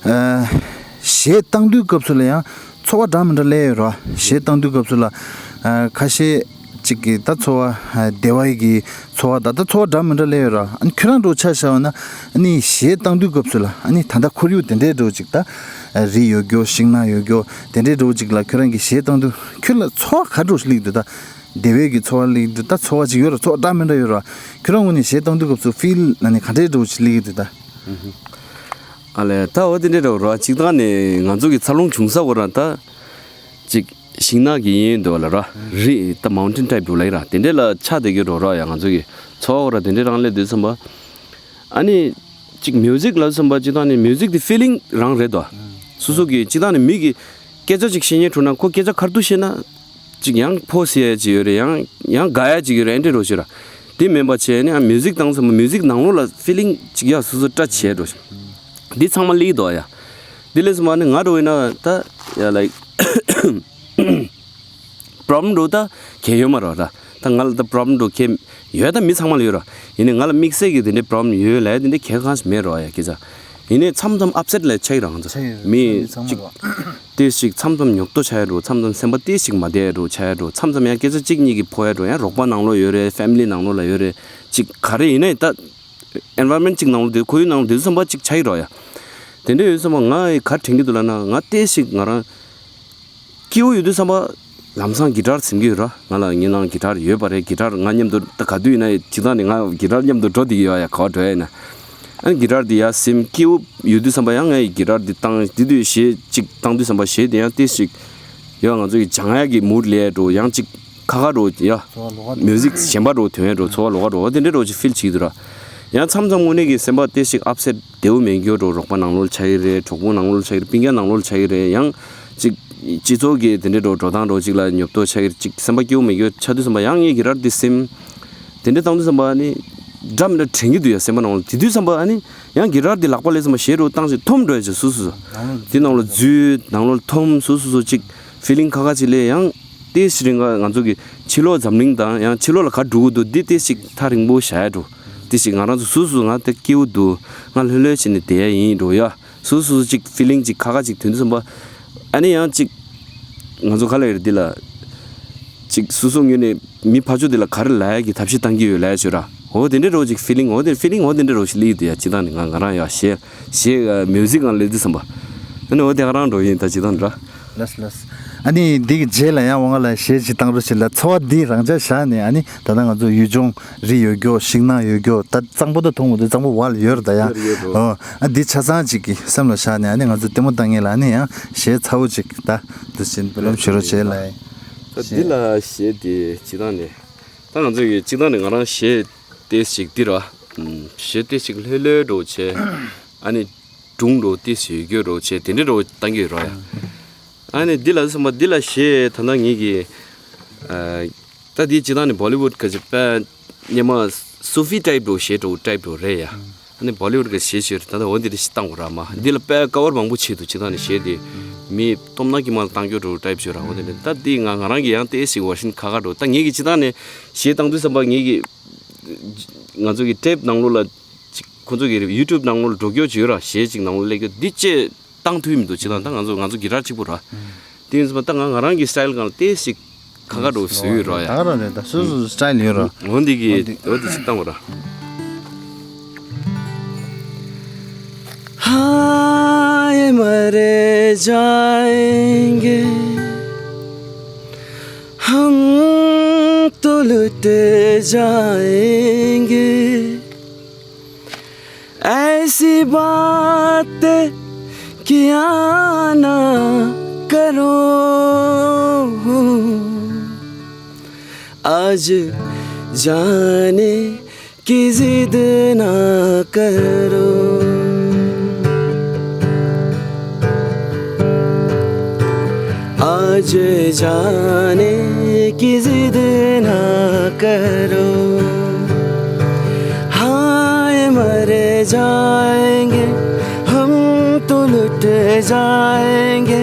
ཨ་གཞས་བཏང་དུས་སྐབས་སུ་ལ་ཡང་ཚོར་བ་འདྲ་མི་འདྲ་སླེབས་ཡོད་རོ། གཞས་བཏང་དུས་སྐབས་སུ་ལ་ཨ་ཁ་ཤས་ཅིག་གི་ད་ཚོར་བ་ཨ་བདེ་བ་ཡི་གི་ཚོར་བ་ད་ད་ཚོར་བ་འདྲ་མི་འདྲ་སླེབས་ཡོད་ར། ཨ་ནི་ཁྱོད་རང་འགྲོ་ཆ་བཞག་ན་ཨ་ནི་གཞས་བཏང་དུས་སྐབས་སུ་ལ་ཨ་ནི་ད་ལྟ་ཁོར་ཡུག་དེ་འདྲའི་འགྲོ་ཅིག་ད་རི་ཡོད་རྒྱོ་ཤིང་ནགས་ཡོད་རྒྱོ་དེ་འདྲའི་འགྲོ་ཅིག་ལ་ཁྱོད་རང་གི་གཞས་བཏང་དུས་ཁྱོད་ལ་ཚོར་བ་ག་འགྲོ་ཞིག་སླེབས་འདུག་ད་བདེ་བའི་གི་ཚོར་བ་སླེབས་འདུག་ད་ཚོར་བ་ཅིག་ཡོད་ར། ཚོར་བ་འདྲ་མི་འདྲ་ཡོད་ར། ཁྱོད་རང་ངོས་ནས་གཞས་བཏང་དུས་སྐབས་སུ་ཕིལ་ཨ་ནི་ག་འདྲའི་འགྲོ་ཅིག་སླེབས་འདུག་ད། ཨ་ལས་ད་འོ་དེ་འདྲའི་འགྲོ་ར། གཅིག་ད་ནི་ང་ཚོ་གི་འཚར་ལོངས་བྱུང་ས་འོ་ར་ད། ཅིག་ཤིང་ནགས་ཀྱི་ཡིན་འདུག་ལ་ར། རི་ད་མའུན་ཊེན་ཊའིབ་འདུག་ལ་ཡིན་ར། དེ་འདྲས་ལ་ཆགས་བསྡད་ཀྱི་འགྲོ་ར། ཡ་ང་ཚོ་གི་ཚོར་བ་ར་དེ་འདྲས་རང་སླེབས་དུས་ཙམ་པ། ཨ་ནི་ཅིག་མིའུ་ཟིག་ལ་ཙམ་པ་ཅིག་ད་ནི་མིའུ་ཟིག་དེ་ཕི་ལིང་རང་རེད་དོ། སོ་སོ་གི་ཅིག་ད་ནི་མི་གི་སྐད་ཆ་ཅིག་བཤད་སྙིང་བྲོ་ན་ཁོ་སྐད་ཆ་ཁ་ཐུག་བཤད་ན་ཅིག་ཡང་ཕོ་སི་ཡ་ཅིག་ཡོད་རེད། ཡང་ཡང་དགའ་ཡ་ཅིག་ཡོད་རེད། ཨེ་འདྲས་རོ་ཞིག་ར། དེ་མིན་པ་བྱས་ནས་ཨ་མིའུ་ཟིག་བཏང་ཙམ་པ་མིའུ་ཟིག་ནང་ལོགས་ལ་ཕི་ལིང་ཅིག་ཡ་སོ་སོ་སྐྲ་བྱས་འགྲོ་ཞིག་འདི་ཚང་མ་ལིག་དོ་ཡ། འདི་ལས་སུ་མ་ནི་ང་འགྲོ་ཡིན་ན་ད་ཡ་ལའིག་པྲོབ་ལེམ་འགྲོ་ད་གལ་ཡོད་མ་རོ་ད། ད་ང་ལ་ད་པྲོབ་ལེམ་འགྲོ་གལ་ཡོད་ད། མི་ཚང་མ་ལ་ཡོད་རོ། ཡིན་ནའི་ང་ལ་དམིགས་བསལ་གྱི་དེ་འདྲའི་པྲོབ་ལེམ་ཡོད་ལ་དེ་འདྲའི་གལ་གང་ཞིག་མེད་རོ་ཡ་སྐད་ཆ། ཡིན་ནའི་མཚམས་མཚམས་ཨབ་སེཊ་ལ་ཆགས་ཀྱི་རོ་ང་ཚོ་ཆགས་ཡོད། མི་མཚམས་མཚམས་ཅིག་རོ། ཏེ་ཞིག་མཚམས་མཚམས་ཉོབ་ཏོ་ཆགས་ཡ་འགྲོ། མཚམས་མཚམས་སེམས་པ་ཏེ་ཞིག་མ་བདེ་ཡ་འགྲོ་ཆགས་ཡ་འགྲོ། མཚམས་མཚམས་ཡང་སྐད་ཆ་གཅིག་གཉིས་ཀྱིས་ཕོག་ཡ་འགྲོ། ཡང་རོགས་པ་ནང་ལོགས་ཡོད་རེད། ཕེ་མི་ལི་ནང་ལོགས་ལ་ཡོད་རེད། ཅིག་ག་རེ་ཡིན་ནའི་ད་ཨེན་ཝ་རོན་མེན་ཊི་གཅིག་ནང་ལོགས་དེ་ཁོར་ཡུག་ནང་ལོགས་དེ་ཚོ་བསམ་པ་གཅིག་ཆགས་ཀྱི་རོ་ཡ། དེ་འདྲ་ཡོད་བསམ་པ་ང་ག་རེ་དྲན་གྱི་འདུག་ལབ་ན་ང་ཏེ་ཞིག་ང་རང་སྐྱིད་པོ་ཡོད་དུས་བསམ་པ་ལམ་སང་གི་ཊར་ཟིན་གྱི་ཡོད་ར། ང་ལ་ངའི་ནང་གི་ཊར་ཡོད་པ་རེད། གི་ཊར་ང་མཉམ་དུ་ད་ག་དུས་ཡིན་ན་སྤྱིར་བཏང་ནས་ང་གི་ཊར་མཉམ་དུ་འགྲོ་བསྡད་ཀྱི་ཡོད་ཡ། ག་པར་འགྲོ་ཡ་ཡིན་ན། ཨ་ནི་གི་ཊར་འདི་ཡར་ཟིན། སྐྱིད་པོ་ཡོད་དུས་བསམ་པ་ཡང་ངས་གི་ཊར་འདི་བཏང་། དེ་དུས་གཞས་གཅིག་བཏང་དུས་བསམ་པ་གཞས་དེ་ཡང་ཏོག་ཙམ་ཡང་ང་ཚོ་གི་སྦྱང་ཡག་གི་མུཌ་སླེབས་འགྲོ། ཡང་གཅིག་ཁ་ཁ་འགྲོ་ཡ། ཚོར་བ་ལོགས་ཀ་མིའུ་ཟིག་གཞན་པ་འགྲོ་ཐོན་ཡ་འགྲོ། ཚོར་བ་ལོགས་ཀ་འགྲོ། འོ་དེ་འདྲ་འགྲོ་ཅིག་ཕིལ་བྱེད་ཀྱི་འདུག་ར། ཡང་མཚམས་མཚམས་དངོས་གནས་ཀྱི་སེམས་པ་ཏོག་ཙམ་ཨབ་སེཊ་བདེ་པོ་མེད་རྒྱུ་འགྲོ། རོགས་པ་ནང་ལོགས་ཆགས་ཀྱི་རེད། གྲོགས་པོ་ནང་ལོགས་ཆགས་ཀྱི་རེད། སྤུན་ཀྱག་ནང་ལོགས་ཆགས་ཀྱི་རེད། ཡང་གཅིག་སྤྱི་ཚོགས་ཀྱི་དེ་འདྲ་འགྲོ་འགྲོ་སྟངས་འགྲོ་གཅིག་ལ་ཉོབ་ཏོ་ཆགས་ཀྱི་རེད། གཅིག་སེམས་པ་སྐྱིད་པོ་མེད་རྒྱུ་ཆགས་དུས་བསམ་པ་ཡང་ངས་གི་ཊར་འདི་ཟིན། དེ་འདྲ་བཏང་དུས་བསམ་པ་ནི་འདྲ་མི་འདྲ་དྲན་གྱི་འདུག་ཡ། སེམས་པ་ནང་ལ། དེ་དུས་བསམ་པ་ཨ་ནི་ཡང་གི་ཊར་འདི་ལག་པ་ལས་བསམ་པ་གཞས་རོ་བཏང་ཞིག་འཐོམ་འགྲོ་ཡ་ཅིག་སོ་སོ་སོ། དེ་ནང་ལ་འཛུལ་ནང་ལོགས་འཐོམ་སོ་སོ་སོ་ཅིག་ཕི་ལིང་ཁ་ཁ་ཅིག་སླེབས། ཡང་ཏོག་ཙམ་རིང་ག་ང་ཚོ་གི་ཕྱི་ལོགས་འཛམ་གླིང་དང་ཡང་ཕྱི་ལོགས་ལ་ག་འགྲོ་གི་འདུག་འདི་ཏོག་ཙམ་ཐག་རིང་པོ་བཞག་ཡ་འགྲོ། ཏོག་ཙམ་ང་རང་ཚོ་སོ་སོ་སོ་ང་ད་སྐྱིད་པོ་འདུག་ང་ལྷོད་ལྷོད་བྱས་ནས་བསྡད་ཡ་ཡིན་འགྲོ་ཡ། སོ་སོ་སོ་ཅིག་ཕི་ལིང་ཅིག་ཁ་ཁ་ཅིག་ཐོན་དུས་བསམ་པ། ཨ་ནི་ཡང་ཅིག་ང་ཚོ་ག་ལ་ཡོད་རེད་འདི་ལ། ཅིག་སོ་སོ་ངོས་ནས་མི་ཕར་ཕྱོགས་འདི་ལ་ག་རེ་ལབ་ཡ་གི་ཐབས་ཤེས་བཏང་གི་ཡོད་ལབ་ཡ་ཅིག་ར། འོ་དེ་འདྲའི་རོ་ཅིག་ཕི་ལིང་། འོ་དེ་ཕི་ལིང་འོ་དེ་འདྲའི་རོ་ཞིག་སླེབས་ཀྱི་འདུག་ཡ། སྤྱིར་བཏང་ནས་ང་ང་རང་ཡ་གཞས་གཞས་མིའུ་ཟིག་ནང་སླེབས་དུས་བསམ་པ། ཨ་ནི་འོ་དེ་ག་རང་འགྲོ་ཡིན་ད་སྤྱིར་བཏང་ར། ལགས་ལགས། ཨ་ནི་འདི་གི་རྗེས་ལ་ཡང་འོང་ག་ལ་གཞས་ཅིག་བཏང་རོགས་བྱེད་ལ། ཚོར་བ་འདི་རང་འཇགས་བཞག་ནས་ཨ་ནི་ད་ལྟ་ང་ཚོ་ཡུལ་ལྗོངས་རི་ཡོད་རྒྱོ་ཤིང་ནགས་ཡོད་རྒྱོ་ད་གཙང་པོ་ད་མཐོང་མི་འདུག་གཙང་པོ་བར་ལ་ཡོད་རེད་ད་ཡ། ཡོད་རེད་ཡོད་རེད། ཨོ་ཨ་འདི་ཆ་ཚང་ཅིག་གི་སེམས་ལ་བཞག་ནས་ཨ་ནི་ང་ཚོ་ལྟད་མོ་བཏང་མཁན་ལ་ཨ་ནི་ཡང་གཞས་ཚ་བོ་ཅིག་ད་འདུག་བྱེད་འབུལ་ལམ་ཞུ་རོགས་བྱེད་ལ། ད་འདི་ལ་གཞས་འདི་སྤྱིར་བཏང་ནས་ད་ང་ཚོ་གི་སྤྱིར་བཏང་ནས་ང་རང་གཞས་ཏོག་ཙམ་འདི་ར། གཞས་ཏོག་ཙམ་ལྷོད་ལྷོད་འགྲོ་བྱས། ཨ་ནི་སྒྲུང་འགྲོ་ཏོག་ཙམ་ཡོད་རྒྱུ་འགྲོ་བྱས་དེ་འདྲ་འགྲོ་བཏང་གི་ཡོད་ར་ཡ། ཨ་ནི་འདི་ལ་བསམ་པ་འདི་ལ་གཞས་ད་ལྟ་ངེད་ཀྱི་ཨ་ད་འདི་སྤྱིར་བཏང་ནས་བོ་ལི་ཝུཌ་ག་ཅིག་དཔེ་སྙན་མ་སུ་ཧྥི་ཊའིབ་འགྲོ་གཞས་འགྲོ་ཊའིབ་འགྲོ་རེད་ཡ། ཨ་ནི་བོ་ལི་ཝུཌ་གི་གཞས་བྱོས་རེད། ད་ལྟ་འོ་འདི་རེ་ཞིག་བཏང་དགོས་ར་མ། འདི་ལ་དཔེ་ཀ་ཝར་མང་པོ་བྱེད་འདུག་སྤྱིར་བཏང་ནས་གཞས་དེ་མི་སྟོབས་ན་ཀི་མ་ལ་བཏང་རྒྱུ་འགྲོ་ཊའིབ་བྱོས་ར། འོ་འདི་རེད། ད་འདི་ང་ང་རང་གི་ཡང་ཏོག་ཙམ་ཞིག་ཝར་ཤན་ཁ་ཁ་འགྲོ། ད་ངེད་ཀྱི་སྤྱིར་བཏང་ནས་གཞས་བཏང་དུས་ཙམ་པ་ངེད་ཀྱི་ང་ཚོ་གི་ཊེབ་ནང་ལོགས་ལ་ཅིག་ཁོ་ཚོ་གི་ཡུ་ཊུབ་ནང་ལོགས་ལ་འགྲོ་རྒྱུ་ཅིག་ཡོད་ར། གཞས་ཅིག་ནང་ལོགས་སླེབས་རྒྱུ་འདི་ཅེས་བཏང་ཐུབ་མི་འདུག་སྤྱིར་བཏང་ད་ང་ཚོ་ང་ཚོ་གི་ཊར་གཅིག་པུ་ར། དེ་ཡིན་ཙང་ད་ང་ང་རང་གི་སི་ཊའིལ་སྒང་ལ་ཏོག་ཙམ་ཞིག་ཁ་ཁ་འགྲོ་བཟོས་ཡོད་ར་ཡ། ད་ག་རང་རེད། ད་སོ་སོ་སི་ཊའིལ་ཡོད་ར། འོ་འདི་གི་འོ་འདི་ཅིག་བཏང་བ་ར། हाय मर जाएंगे हम तो लुट जाएंगे ऐसी बात किया ना करो आज जाने की जिद ना करो आज जाने की जिद ना करो हाय मर जाएंगे हम तो लुट जाएंगे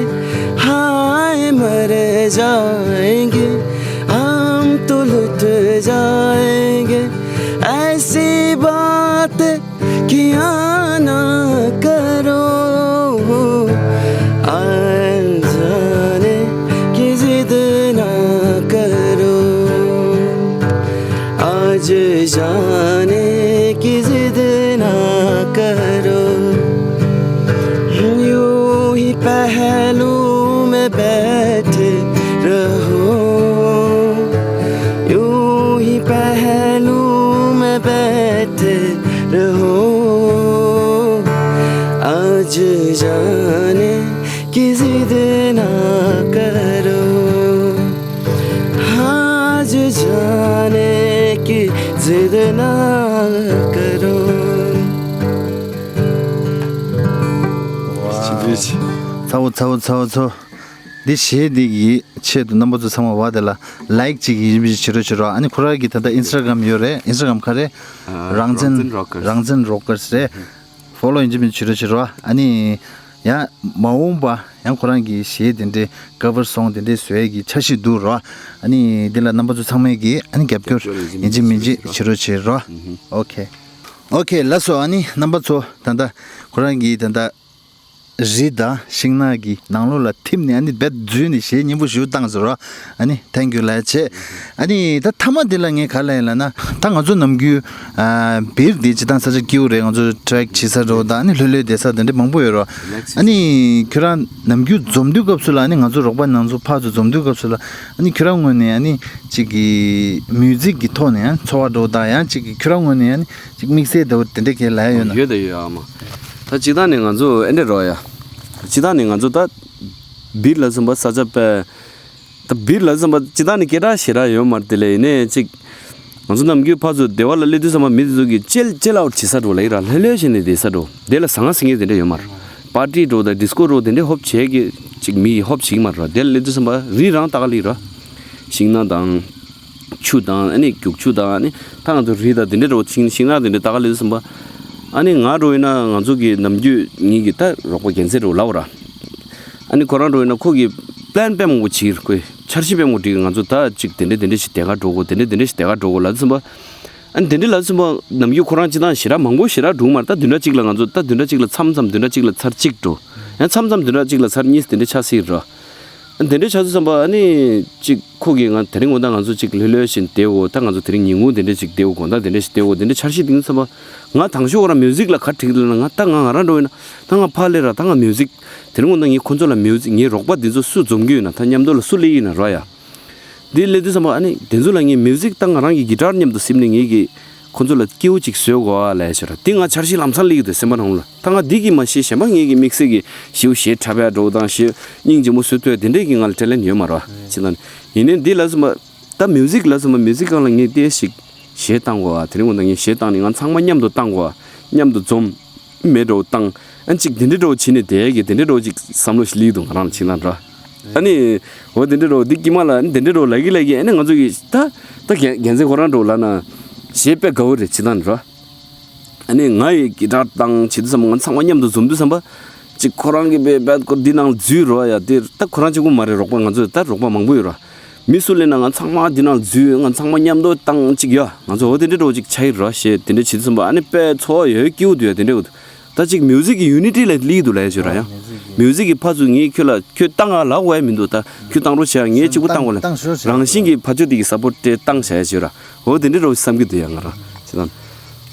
हाय मर जाएंगे हम तो लुट जाएंगे ऐसी बात किया ना करो अनजाने की जिद ना करो आज जाने की जिद ना करो यूं ही पहलू में बैठे रहो यूं ही पहलू में बैठे रहो आज जाने की जिद ना करो आज जाने की जिद ना करो ཚ་བོ་ཚ་བོ་ཚ་བོ་ཚོ། འདི་གཞས་འདི་གི་ཆེད་དུ་རྣམ་པ་ཚོ་ཚང་མ་བ་དེ་ལ་ལའིཀ་ཅིག་ཡིན་པའི་བྱེད་རོགས་བྱེད་རོགས། ཨ་ནི་ཁོ་རང་གི་ད་ལྟ་ཨིན་སི་ཊ་གྷ་རམ་ཡོད་རེད། ཨིན་སི་ཊ་གྷ་རམ་ག་རེད། རང་བཙན་རང་བཙན་རོག་ཀར་སི། རང་བཙན་རོག་ཀར་སི་རེད། ཕོ་ལོ་ཡིན་གཅིག་མིན་གཅིག་བྱེད་རོགས་བྱེད་རོགས། ཨ་ནི་ཡང་མ་འོངས་པ་ཡང་ཁོ་རང་གི་གཞས་དེ་འདྲའི་ཀ་ཝར་སོང་དེ་འདྲའི་བཟོ་ཡས་ཀྱི་འཆར་གཞི་འདུག་རོགས། ཨ་ནི་འདི་ལ་རྣམ་པ་ཚོ་ཚང་མས་ཀྱི་ཨ་ནི་རྒྱབ་སྐྱོར་ཡིན་གཅིག་མིན་གཅིག་བྱེད་རོགས་བྱེད་རོགས། ཨོ་ཁེ། ཨོ་ཁེ་ལགས་སོ། ཨ་ནི་རྣམ་པ་ཚོ་ད་ལྟ་ཁོ་རང་གི་ད་ལྟ་རི་དང་ཤིང་ནགས་ཀྱི་ནང་ལོགས་ལ་ཐིམ་ནས་ཨ་ནི་རྦད་འཛུལ་ནས་གཞས་སྙན་པོ་ཞིག་བཏང་ཟེར་རོ། ཨ་ནི་thank you ལབ་བྱས། ཨ་ནི་ད་མཐའ་མ་འདི་ལ་ངས་ག་ལབ་ཡིན་ལབ་ན། ད་ང་ཚོ་ནམ་རྒྱུན་ཨ་སྦིར་འདི་སྤྱིར་བཏང་ས་ཆ་སྐྱིད་པོ་རེད། ང་ཚོ་ཊེ་རེག་བྱེད་ས་འགྲོ་དང་ཨ་ནི་ལྷོད་ལྷོད་བསྡད་ས་དེ་འདྲ་མང་པོ་ཡོད་རོ། ཨ་ནི་ཁྱོད་རང་ནམ་རྒྱུན་འཛོམས་དུས་སྐབས་སུ་ལ་ཨ་ནི་ང་ཚོ་རོགས་པ་ནང་ཚོ་ཕར་ཚུར་འཛོམས་དུས་སྐབས་སུ་ལ་ཨ་ནི་ཁྱོད་རང་ངོས་ནས་ཨ་ནི་ཅིག་གི་མིའུ་ཛིག་གི་ཐོག་ནས་ཨ་ནི་ཚོར་བ་འགྲོ་དང་ཡང་ཅིག་གི་ཁྱོད་རང་ངོས་ནས་ཨ་ནི་ཅིག་དམིགས་བསལ་འདྲ་བོ་དེ་འདྲ་གས་ལབ་ཡ་ཡོད་ན། ཡོད་དང་ཡོད་ཨ་མ། ད་སྤྱིར་བཏང་ནས་ང་ཚོ་ཨེ་འདྲ་རོ་ཡ། སྤྱིར་བཏང་ནས་ང་ཚོ་ད་སྦིར་ལ་སོན་པ་ས་ཆ་པས། ད་སྦིར་ལ་སོན་པ་སྤྱིར་བཏང་ནས་སྐད་གྲགས་ཞེ་དྲག་ཡོད་མ་རེད། དེ་ལས་ཡིན་ནའི་ཅིག་ང་ཚོ་ནམ་རྒྱུན་ཕར་ཚུར་སྡེ་བ་ལ་སླེབས་དུས་ཙམ་པ་མི་དེ་ཚོ་གིས་ཅེལ་ཅེལ་ཨའུཊ་བྱེད་ས་འགྲོ་ལ་ཡིན་ར་ལྷོད་ལྷོད་བྱས་ནས་བསྡད་ས་འགྲོ། དེ་ལ་ཟང་ངེ་ཟིང་ངེ་དེ་འདྲ་ཡོད་མ་རེད། པར་ཊི་འགྲོ་དང་ཌི་སི་ཀོ་འགྲོ་དེ་འདྲ་ཧོབ་བྱེད་ཀྱི་ཅིག་མི་ཡིས་ཧོབ་བྱེད་ཀྱི་མ་རེད་ར། དེ་ལ་སླེབས་དུས་ཙམ་པ་རི་རང་ལྟ་ག་ལི་ར། ཤིང་ནགས་དང་། ཆུ་དང་ཨ་ནི་རྒྱུག་ཆུ་དང་ཨ་ནི་ད་ང་ཚོ་རི་དང་དེ་འདྲ་འགྲོ་ཤིང་ཤིང་ནགས་དེ་འདྲ་ལྟ་ག་ལེ་ཟིན་པ། ཨ་ནི་ང་འགྲོ་ཡིན་ན་ང་ཚོ་གི་ནམ་རྒྱུན་ངེད་ཀྱི་ད་རོགས་པ་རྒྱལ་མཚན་རོ་ལབ་ར། ཨ་ནི་ཁོ་རང་འགྲོ་ཡིན་ན་ཁོ་གི་པི་ལན་དཔེ་མང་པོ་བྱེད་ཁོས་འཆར་གཞི་དཔེ་མང་པོ་བསྒྲིགས། ང་ཚོ་ད་ཅིག་དེ་འདྲ་དེ་འདྲ་ཞིག་དེ་ག་འགྲོ་དགོས། དེ་འདྲ་དེ་འདྲ་ཞིག་དེ་ག་འགྲོ་དགོས་ལབ་ཟིན་པ། ཨ་ནི་དེ་འདྲ་ལབ་ཟིན་པ་ནམ་རྒྱུན་ཁོ་རང་སྤྱིར་བཏང་ཞེ་དྲག་མང་པོ་ཞེ་དྲག་འགྲོ་གི་མ་རེད། ད་བདུན་ཕྲག་གཅིག་ལ་ང་ཚོ་ད་བདུན་ཕྲག་གཅིག་ལ་མཚམས་མཚམས་བདུན་ཕྲག་གཅིག་ལ་ཚར་གཅིག་འགྲོ། ཡང་མཚམས་མཚམས་བདུན་ཕྲག་གཅིག་ལ་ཚར་གཉིས་དེ་འདྲ་ཆགས་སྲིད་ར། དེ་འདྲ་ཆགས་དུས་ཙམ་པ་ཨ་ནི་ཅིག་ཁོ་གིས་ང་དེ་རིང་དགོང་དག་ང་ཚོ་ཅིག་ལྷོད་ལྷོད་བཞིན་བསྡད་འོ། ད་ང་ཚོ་དེ་རིང་ཉིན་གུང་དེ་འདྲ་ཅིག་བསྡད་འོ། དགོང་དག་དེ་འདྲ་ཞིག་བསྡད་འོ། དེ་འདྲ་འཆར་གཞི་བཏིང་དུས་ཙམ་པ་ང་དང་ཤོག་ར་མིའུ་ཛིག་ལ་ག་འགྲིག་ལབ་ན། ང་ད་ང་ང་རང་འགྲོ་ཡིན་ན་ད་ང་ཕར་སླེབས་ར། ད་ང་མིའུ་ཛིག་དེ་རིང་དགོང་དག་ངས་ཁོ་ཚོ་ལ་མིའུ་ཛིག་ངའི་རོགས་པ་འདི་ཚོ་སུ་འཛོམས་ཀྱི་ཡོད་ན་ད་མཉམ་དུ་ལ་སུ་སླེབས་ཡིན་ན་ར་ཡ། འདི་སླེབས་དུས་ཙམ་པ་ཨ་ནི་དེ་ཚོ་ལ་ངས་མིའུ་ཛིག་ད་ང་རང་གི་གི་ཊར་མཉམ་དུ་སིམ་ནས་ངས་གི་ཁོ་ཚོ་ལ་སྐྱིད་པོ་ཅིག་བཟོས་དགོས་ཨ་ལབ་ཡ་ཞིག་ར། དེ་ང་འཆར་གཞི་ལམ་སང་སླེབས་ཀྱི་འདུག་སེམས་པ་ནང་ལ། ད་ང་འདི་གི་མ་ཤེས་གཞན་པ་ངས་གི་དམིགས་བསལ་གི་ཞེའུ་གཞས་འཁྲབ་ཡ་འགྲོ་དང་ཞེའུ་སྙིང་རྗེ་མོ་བཟོ་ཐུབ་ཡ་དེ་འདྲས་གི་ང་ལ་ཊེ་ལེན་ཊ་ཡོད་མ་ར་བ། ཅི་ལ་ནི་ཡིན་ནའི་འདི་ལ་སོན་པ་ད་མིའུ་ཛིག་ལ་སོན་པ་མིའུ་ཛིག་སྒང་ལ་ངས་ཏོག་ཙམ་ཞིག་གཞས་བཏང་དགོས་ཨ། དེ་རིང་དགོང་དག་ངས་གཞས་བཏང་ནས་ང་ཚང་མ་མཉམ་དུ་བཏང་དགོས་ཨ། མཉམ་དུ་འཛོམས། མེད་འགྲོ་བཏང་། ཨ་ཅིག་དེ་འདྲའི་འགྲོ་བྱེད་ནས་དེ་གི་དེ་འདྲའི་འགྲོ་ཅིག་བསམ་བློ་ཞིག་སླེབས་འདུག་ང་རང་ལ་ཕྱི་ནང་འདྲ། ཨ་ནི་འོ་དེ་འདྲའི་འགྲོ་འདི་དཀྱིལ་མ་ལ་ཨ་ནི་དེ་འདྲའི་འགྲོ་ལབ་ཀྱི་ལབ་ཀྱི་ཨ་ནི་ང་ཚོ་གི་ད་ད་རྒན་རྒན་ཚེ་ཁོ་རང་འགྲོ་ལབ་ན་གཞས་དཔེ་དགའ་བོ་རེད་ཕྱི་ནང་འདྲ། ཨ་ནི་ང་ཡི་གི་ཊར་བཏང་བྱེད་དུས་ཙམ་པ་ང་ཚང་མ་མཉམ་དུ་འཛོམས་དུས་ཙམ་པ། ཅིག་ཁོ་རང་གི་བེ་བེད་ཀོ་འདི་ནང་འཛུལ་རོགས་ཡ། དེ་ད་ཁོ་རང་གཅིག་པུ་མ་རེད། རོགས་པ་ང་ཚོ་ད་རོགས་པ་མང་པོ་ཡོད་ར། མི་སུ་ལེན་ན་ང་ཚང་མ་འདི་ནང་འཛུལ། ང་ཚང་མ་མཉམ་དུ་བཏང་ཅིག་ཡ། ང་ཚོ་འོ་དེ་འདྲ་འགྲོ་ཅིག་ཆ་ཡི་ར་ཞེས་དེ་འདྲ་བྱེད་དུས་ཙམ་པ། ཨ་ནི་དཔེ་ཚོར་བ་ཡོད་སྐྱིད་པོ་འདུག་ཡ། དེ་འདྲ་འོ་འདུག་ད་ཅིག་མིའུ་ཟིག་གི་ཡུ་ནི་ཊི་ལ་སླེབས་འདུག་ལབ་ཡ་ཅིག་ར་ཡ། མིའུ་ཟིག་གི་ཕར་ཚུར་ངས་ཁྱོད་ལ་ཁྱོད་བཏང་ང་ལབ་དགོས་ཡ་མི་འདུག་ད་ཁྱོད་བཏང་རོགས་བྱེད་ཡ། ངས་གཅིག་པུ་བཏང་དགོས་ལ། བཏང་ཤོག་བྱས། རང་བཞིན་གྱིས་ཕར་ཕྱོགས་དེ་གི་སཔོར་ཊི་བཏང་བྱ་ཡ་ཅིག་ར། འོ་དེ་འདྲ་འགྲོ་བསམ་གྱི་འདུག་ཡ་ང་རང་ཅི་ད།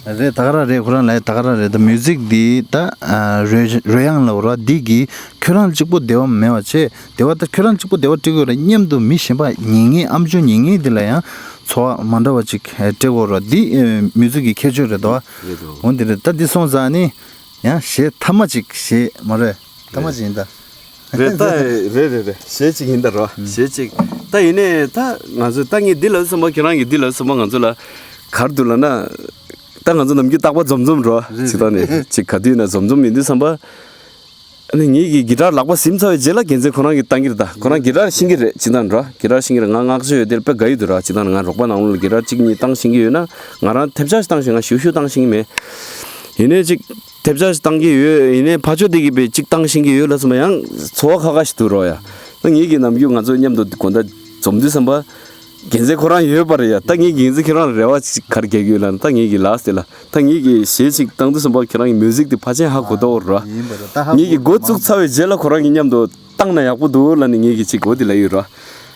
རེད། ད་ག་རང་རེད། ཁོ་རང་ལ་ད་ག་རང་རེད། ད་མིའུ་ཟིག་འདི་ད་ཨ་རོལ་རོལ་དབྱངས་ལབ་ར། འདི་གིས་ཁྱོད་རང་གཅིག་པོ་བདེ་བ་མེད་པ་བྱས། བདེ་བ་ད་ཁྱོད་རང་གཅིག་པོ་བདེ་བ་སྤྲོད་ཀྱི་ཡོད་ར། མཉམ་དུ་མི་གཞན་པ་ཉན་མཁན། ཨམ་ཅོག་ཉན་མཁན་འདི་ལ་ཡང་ཚོར་བ་མ་འདྲ་བ་ཅིག་སྤྲད་དགོས་ར། འདི་ཨ་མིའུ་ཟིག་གི་ཁྱད་ཆོས་རེད་དོ། རེད་དོ། འོ་འདི་རེད། ད་འདི་སོང་ཙང་ནི་ཡང་གཞས་ཐ་མ་ཅིག་གཞས་མ་རེད། ཐ་མ་ཅིག་ཡིན་ད། རེད་ད། རེད་རེད་རེད། གཞས་ཅིག་ཡིན་ད་རོ། གཞས་ཅིག་ད་ཡིན་ནའི་ད་ང་ཚོ་ད་ངས་འདི་ལབ་སོང་པ། ཁྱེད་རང་གིས་འདི་ལབ་སོང་པ། ང་ཚོ་ལ་ག་རེ་འདུག་ལབ་ན། ད་ང་ཚོ་ནམ་རྒྱུན་རྟག་པར་འཛོམས་འཛོམས་འགྲོ། རེད་ཅིག་ད་ནི་ཅིག་ག་དུས་ན་འཛོམས་འཛོམས་ཡིན་དུས་ཙམ་པ། ཨ་ནི་ངེད་ཀྱི་གི་ཊར་ལག་པ་ཟིན་ཚར་བའི་རྗེས་ལ་རྒྱལ་མཚན་ཁོ་རང་གིས་བཏང་གི་རེད། ད་ཁོ་རང་གི་ཊར་ཤེས་ཀྱི་རེད། ཅི་ད་འགྲོ། གི་ཊར་ཤེས་ཀྱི་རེད། ང་ངག་ཆོས་ཡོད་དེར་དཔེ་དགའ་ཡི་འདུག་ར། ཅི་ད་ང་རོགས་པ་ནང་ལོགས་ལ་གི་ཊར་གཅིག་གཉིས་བཏང་ཤེས་ཀྱི་ཡོད་ན། ང་རང་ཐེབས་ཆག་ཞིག་བཏང་ཤེས། ང་ཞུ་ཞུ་བཏང་ཤེས་ཀྱི་མེད། ཡིན་ནའི་ཅིག་ཐེབས་ཆག་ཞིག་བཏང་གི་ཡོད། ཡིན་ནའི་ཕར་ཕྱོགས་དེ་གིས་དཔེ་གཅིག་བཏང་ཤེས་ཀྱི་ཡོད་ལབ་སོང་པ་ཡང་ཚོར་བ་ཁ་ཁ་ཞིག་འདུག་རོ་ཡ། ད་ངེད་ཀྱི་ནམ་རྒྱུན་ང་ཚོ་མཉམ་དུ་དགོང་དག་འཛོམས་དུས་ཙམ་པ། རྒྱལ་མཚན་ཁོ་རང་ཡོད་པ་རེད་ཡ། ད་ངས་རྒྱལ་མཚན་ཁྱེད་རང་ལ་རེ་བ་ཅིག་ག་རེ་རྒྱག་གི་ཡོད་ལབ་ན། ད་ངེད་ཀྱི་ལཱསི་ཊི་ལ་ད་ངེད་ཀྱི་གཞས་ཅིག་བཏང་དུས་ཙམ་པ་ཁྱེད་རང་གི་མིའུ་ཟིག་དེ་ཕལ་ཆེར་ཧ་གོ་ཐུབ་ཡོད་རེད། ཡིན་པ་རེད། ད་ཧ་ངེད་ཀྱི་གོ་འགོ་བཙུགས་ཚར་བའི་རྗེས་ལ་ཁོ་རང་གི་མཉམ་དུ་བཏང་ན་ཡག་པོ་འདུག་ལབ་ནས་ངེད་ཀྱི་ཅིག་གོ་དེ་ལབ་ཡོད་རེད།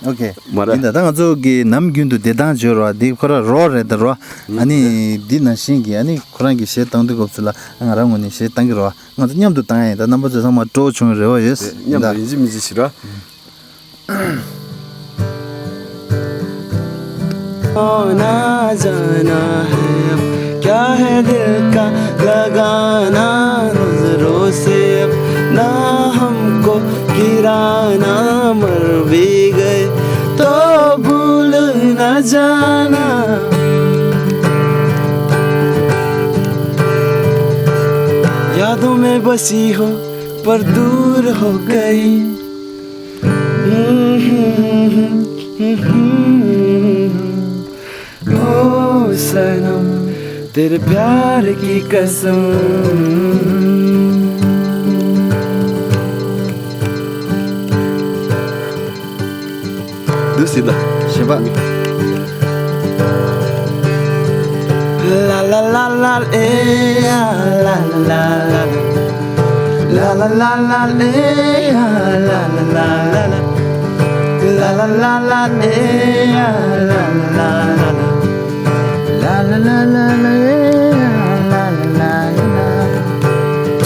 ཨོ་ཁེ། མ་རེད། ཡིན་ད། ད་ང་ཚོ་གི་ནམ་རྒྱུན་དུ་བདེ་ཐང་བརྗོད་རོགས། འདི་ཁོ་རང་རོགས་རེད་ད་རོགས། ཨ་ནི་འདི་ནང་བཞིན་གྱི་ཨ་ནི་ཁོ་རང་གི་གཞས་བཏང་དུས་སྐབས་སུ་ལ་ང་རང་ངོས་ནས་གཞས་བཏང་གི་རོགས། ང་ཚོ་མཉམ་དུ་བཏང་ཡ་ཡིན། ད་རྣམ་པ་ཚོ་ཚང་མ་སྤྲོ་བོ་བྱུང་བའི་རེ་བ་ཡོད། དེ་མཉམ་དུ་ཡིན་གཅིག་མིན་གཅིག་ཞིག་ར། ना जाना है अब क्या है दिल का लगाना, नजरों से अब ना हमको गिराना, मर भी गए तो भूल न जाना। यादों में बसी हो पर दूर हो गई। ओ सनम, तेरे प्यार की कसम। འདི་སྲིད་ལ། གཞན་པ། ལ་ལ་ལ་ལ་ཨེ་ཡ་ལ་ལ་ལ་ལ། ལ་ལ་ལ་ལ་ལ་ཨེ་ཡ་ལ་ལ་ལ་ལ་ལ། ལ་ལ་ལ་ལ་ལ་ཨེ་ཡ་ལ་ལ་ལ་ལ་ལ། ལ་ལ་ལ་ལ་ལ་ཨེ་ཡ་ལ་ལ་ལ་ལ་ལ།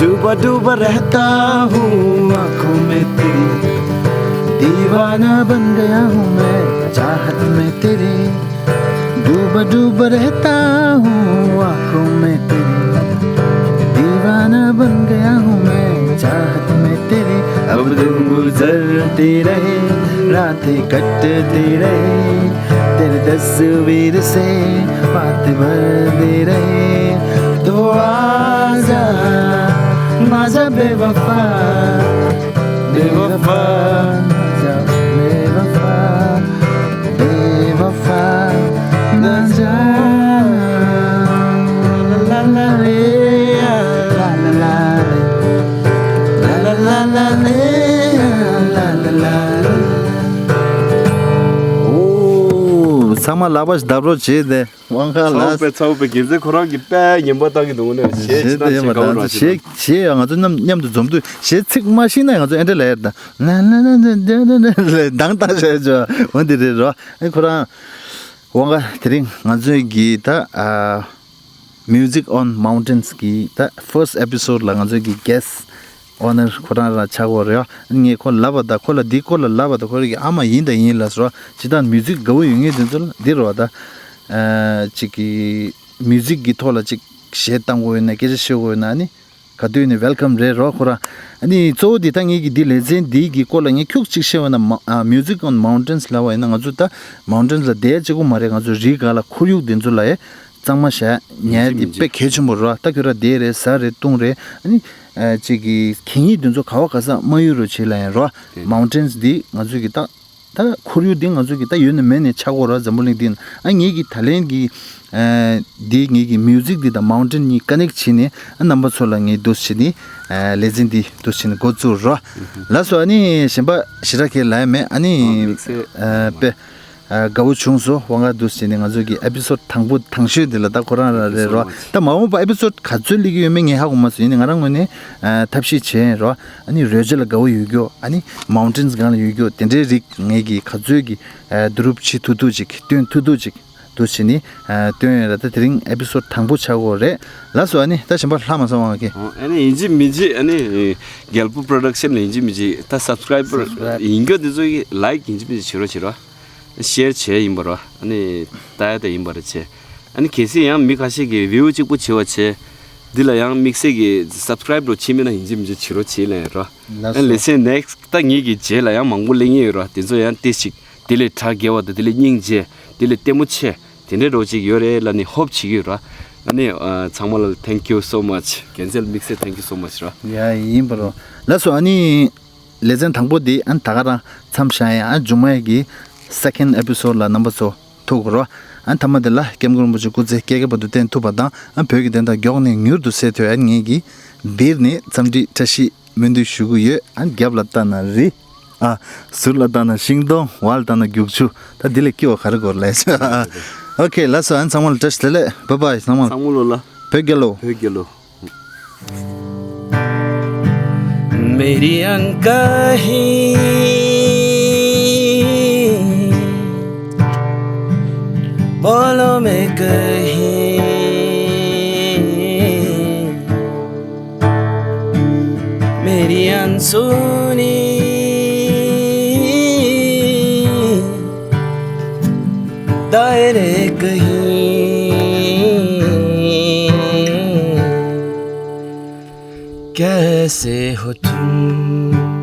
डूबा डूबा रहता हूँ आँखों में तेरी, दीवाना बन गया हूँ मैं चाहत में तेरी। डूबा डूबा रहता हूँ आँखों में तेरी, दीवाना बन गया हूँ मैं चाहत में तेरी। अब दिन गुजरते रहे, रातें कटती रही, तेरी तस्वीर से बात भरती रही। तो आजा, ना जा बेवफा, बेवफा, ना जा बेवफा। बेवफा ना जाना। ला ला ला रे, ला ला ला रे। ला ला ला ला रे, ला ला ला रे। ཨོ། ཚང་མ་ལག་པ་བརྡབ་རོགས་བྱེད་དེ། དབང་ཁ་ལ། ཚ་བོ་པའི་ཚ་བོ་པའི་རྒྱལ་མཚན་ཁོ་རང་གི་དཔེ་ངན་པ་བཏང་གི་འདུག་ནས་གཞས་ཅི་ལྟར་བྱེད་དཀའ་བ་ར་བྱེད། གཞས་ཡང་ང་ཚོ་མཉམ་མཉམ་དུ་འཛོམས་དུས་གཞས་ཚིག་མ་ཤེས་ན་ཡང་ང་ཚོ་ཨེ་འདྲ་ལབ་ཡ་རེད་ད། ལ་ལ་ལ་ལ་ལ་ལ་ལ་འདང་བཏང་བྱས་བྱས་འོ་འདི་རེད་རོ། ཨེ་ཁོ་རང་འོང་ག་དེ་རིང་ང་ཚོའི་གི་ད་ཨ་Music on Mountains གི་ད་first episode ལ་ང་ཚོའི་གི་guest owner ཁོ་རང་རང་ཆགས་ཀྱི་རེད། ཨ་ངས་ཁོ་ལབ་པ་ད་ཁོ་ལ་འདི་སྐོར་ལ་ལབ་པ་ད་ཁོ་རང་གི་ཨ་མ་ཡིན་ད་ཡིན་ལབ་སོང་། ཇི་ལྟར་music དགའ་བོ་ཡོད་མཁན་དེ་ཚོ་ལ་འདི་རེད་བ་ད། ཨ་ཅིག་གི་music གི་ཐོག་ལ་ཅིག་གཞས་བཏང་དགོས་ཡོད་ན་སྐད་ཆ་བཤད་དགོས་ཡོད་ན་ཨ་ནི། ག་དུས་ནས་welcome རེད་རོ་ཁོ་རང་། ཨ་ནི་གཙོ་བོ་འདི་ད་ངེད་ཀྱི་འདི་ལེ་ཚན་འདི་གི་སྐོར་ལ་ངས་ཁྱུག་ཅིག་བཤད་པ་ན་མ་ཨ་Music on Mountains ལབ་པ་ཡིན་ན་ང་ཚོ་ད་mountains ལ་བསྡད་གཅིག་པོ་མ་རེད། ང་ཚོ་རི་སྒང་ལ་ཁོར་ཡུག་འདི་ཚོ་ལ་ཡ་གཙང་མ་བཞག་ཉར་འདི་དཔེ་གལ་ཆེན་པོ་རོ། ད་ཁྱོད་རང་བསྡད་རེད་ཟ་རེད་བཏུང་རེད། ཨ་ནི་ཨ་ཅིག་གི་གད་སྙིགས་འདི་ཚོ་ག་བ་ག་ས་མ་ཡོད་རོ་བྱེད་ལ་ཡིན་རོ། mountains འདི་ང་ཚོ་གི་ད། ད་ཁོར་ཡུག་འདི་ང་ཚོ་གི་ད་ཡོད་ནས་མེད་ནས་ཆགས་ཀྱི་ཡོད་རེད། འཛམ་བུ་གླིང་འདི་ན་ཨ་ངེད་ཀྱི་ད་ལན་གྱི་ཨ་འདི་ངེད་ཀྱི་མིའུ་ཟིག་འདི་དང་མའུན་ཊེན་གཉིས་ཀ་ནེག་བྱས་ནས་ཨ་རྣམ་པ་ཚོ་ལ་ངས་འདུག་སེ་བྱས་ནས་ཨ་ལེ་ཚན་འདི་འདུག་སེ་བྱས་ནས་འགོ་བཙུགས་རོགས། ལགས་སོ། ཨ་ནི་གཞན་པ་ཞེ་དྲག་གི་ལབ་ཡ་མེད། ཨ་ནི་དམིགས་བསལ་ཨ་དཔེ་ཨ་དགའ་བོ་བྱུང་སོང་། དབང་ག་འདུག་སེ་བྱས་ནས་ང་ཚོ་གི་ཨེ་པི་སོ་ཌི་དང་པོ་དང་ཤོས་འདི་ལ་ད་ཁོ་རང་རང་རེད་རོ། ད་མ་འོངས་པ་ཨེ་པི་སོ་ཌི་ག་ཚོད་སླེབས་ཀྱི་ཡོད་མེད་ངས་ཧ་གོ་མ་སོང་། ཡིན་ནའི་ང་རང་ངོས་ནས་ཨ་ཐབས་ཤེས་བྱས་རོ། ཨ་ནི་རོལ་ཆ་ལ་དགའ་བོ་ཡོད་རྒྱུ། ཨ་ནི་མའུན་ཊེན་སྒང་ལ་ཡོད་རྒྱུ། དེ་འདྲའི་རིགས་ངེད་ཀྱིས་ག་ཚོད་ཀྱི་ཨ་བསྡུ་རུབ་བྱེད་ཐུབ་ཐུབ་ཅིག་སྟོན་ཐུབ་ཐུབ་ཅིག་འདུག་སེ་བྱས་ནས་ཨ་སྟོན་ཡོད་ར། ད་དེ་རིང་ཨེ་པི་སོ་ཌི་དང་པོ་ཆགས་ཀྱི་ཡོད་རེད། ལགས་སོ། ཨ་ནི་ད་གཞན་པ་ལྷག་མ་སོང་བ་གི་ཨ་ནི་ཡིན་གཅིག་མིན་གཅིག་ཨ་ནི་རྒྱལ་པོ་པོ་རོ་ཌག་ཤན་ལ་ཡིན་གཅིག་མིན་གཅིག་ད་སབ་སི་ཀ་རའེབ་པར་ཡིན་རྒྱུ་འདི་ཚོ་གི་ལའིཀ་ཡིན་གཅིག་མིན་གཅིག་བྱེད་རོགས་བྱེད་རོགས། ཤེར་བྱས་ཡིན་པ་རོ། ཨ་ནི་ལྟ་ཡ་ད་ཡིན་པ་རེད་བྱས། ཨ་ནི་གལ་སྲིད་ཡང་མི་ཁ་ཤས་ཀྱིས་བིའུ་གཅིག་པོ་བྱེད་པ་བྱས། འདི་ལ་ཡང་དམིགས་བསལ་གྱི་སབ་སི་ཀ་རའེབ་རོ་བྱེད་མིན་ན་ཡིན་གཅིག་མིན་གཅིག་བྱེད་རོགས་བྱེད་ལན་རོ། ལགས་ཨ་ནི་ལེ་སོ། ཚན་ནེག་སི་ཊི་ད་ངེད་ཀྱི་རྗེས་ལ་ཡང་མང་པོ་སླེབས་ངེས་ཡོད་རོ། དེ་ཚོ་ཡང་ཏོག་ཙམ་དེ་ལས་གྲགས་རྒྱས་པ་དང་དེ་ལས་སྙིང་རྗེ། དེ་ལས་ལྟད་མོ་ཆེ། དེ་འདྲའི་རོ་གཅིག་ཡོད་རེད་ལབ་ནས་ཧོབ་བྱེད་ཀྱི་ཡོད་ར། ཨ་ནི་ཨ་ཚང་མ་ལ་thank you so much། རྒྱལ་མཚན་དམིགས་བསལ་thank you so much་ར། ཡ་ཡིན་པ་རོ། ལགས་སོ། ཨ་ནི་ལེ་ཚན་དང་པོ་འདི་ཨ་ནི་ད་ག་རང་མཚམས་བཞག་ཡ། ཨ་མཇུག་མ་ཡ་གི་སེ་ཀེན་ཌི་ཨེ་པི་སོ་ཌི་ལ་རྣམ་པ་ཚོ་ཐུག་རོགས། ཨ་མཐའ་མ་དེ་ལ་སྐྱབས་མགོན་རིན་པོ་ཆེ་སྐུ་ཚེ་བསྐལ་བརྒྱའི་བར་དུ་བརྟན་ཐུབ་པ་དང་། ཨ་བོད་ཀྱི་དོན་དག་མགྱོགས་ནས་མྱུར་དུ་སེལ་ཐུབ། ཨ་ངེད་ཀྱིས་འདིར་ནས་འཚམས་འདྲི་བཀྲ་ཤིས་སྨོན་འདུན་ཞུ་གི་ཡོད། ཨ་རྒྱབ་ལ་ལྟ་ན་རི། ཨ་ཟུར་ལ་ལྟ་ན་ཤིང་སྡོང་། འོག་ལ་ལྟ་ན་རྒྱུག་ཆུ། ད་འདི་ལས་སྐྱིད་པ་ག་རེ་དགོས་ལས། ཨོ་ཁེ། ལགས་སོ། ཨ་ཚང་མ་ལ་བཀྲ་ཤིས་བདེ་ལེགས། བཱའི་བཱའི། ཚང་མ་ལ། ཚང་མ་ལོ་ལ། བོད་རྒྱལ་ལོ། བོད་རྒྱལ་ལོ། मेरी अनकही, बोलो मैं कहीं, मेरी अनसुनी दायरे कहीं, कैसे हो तुम?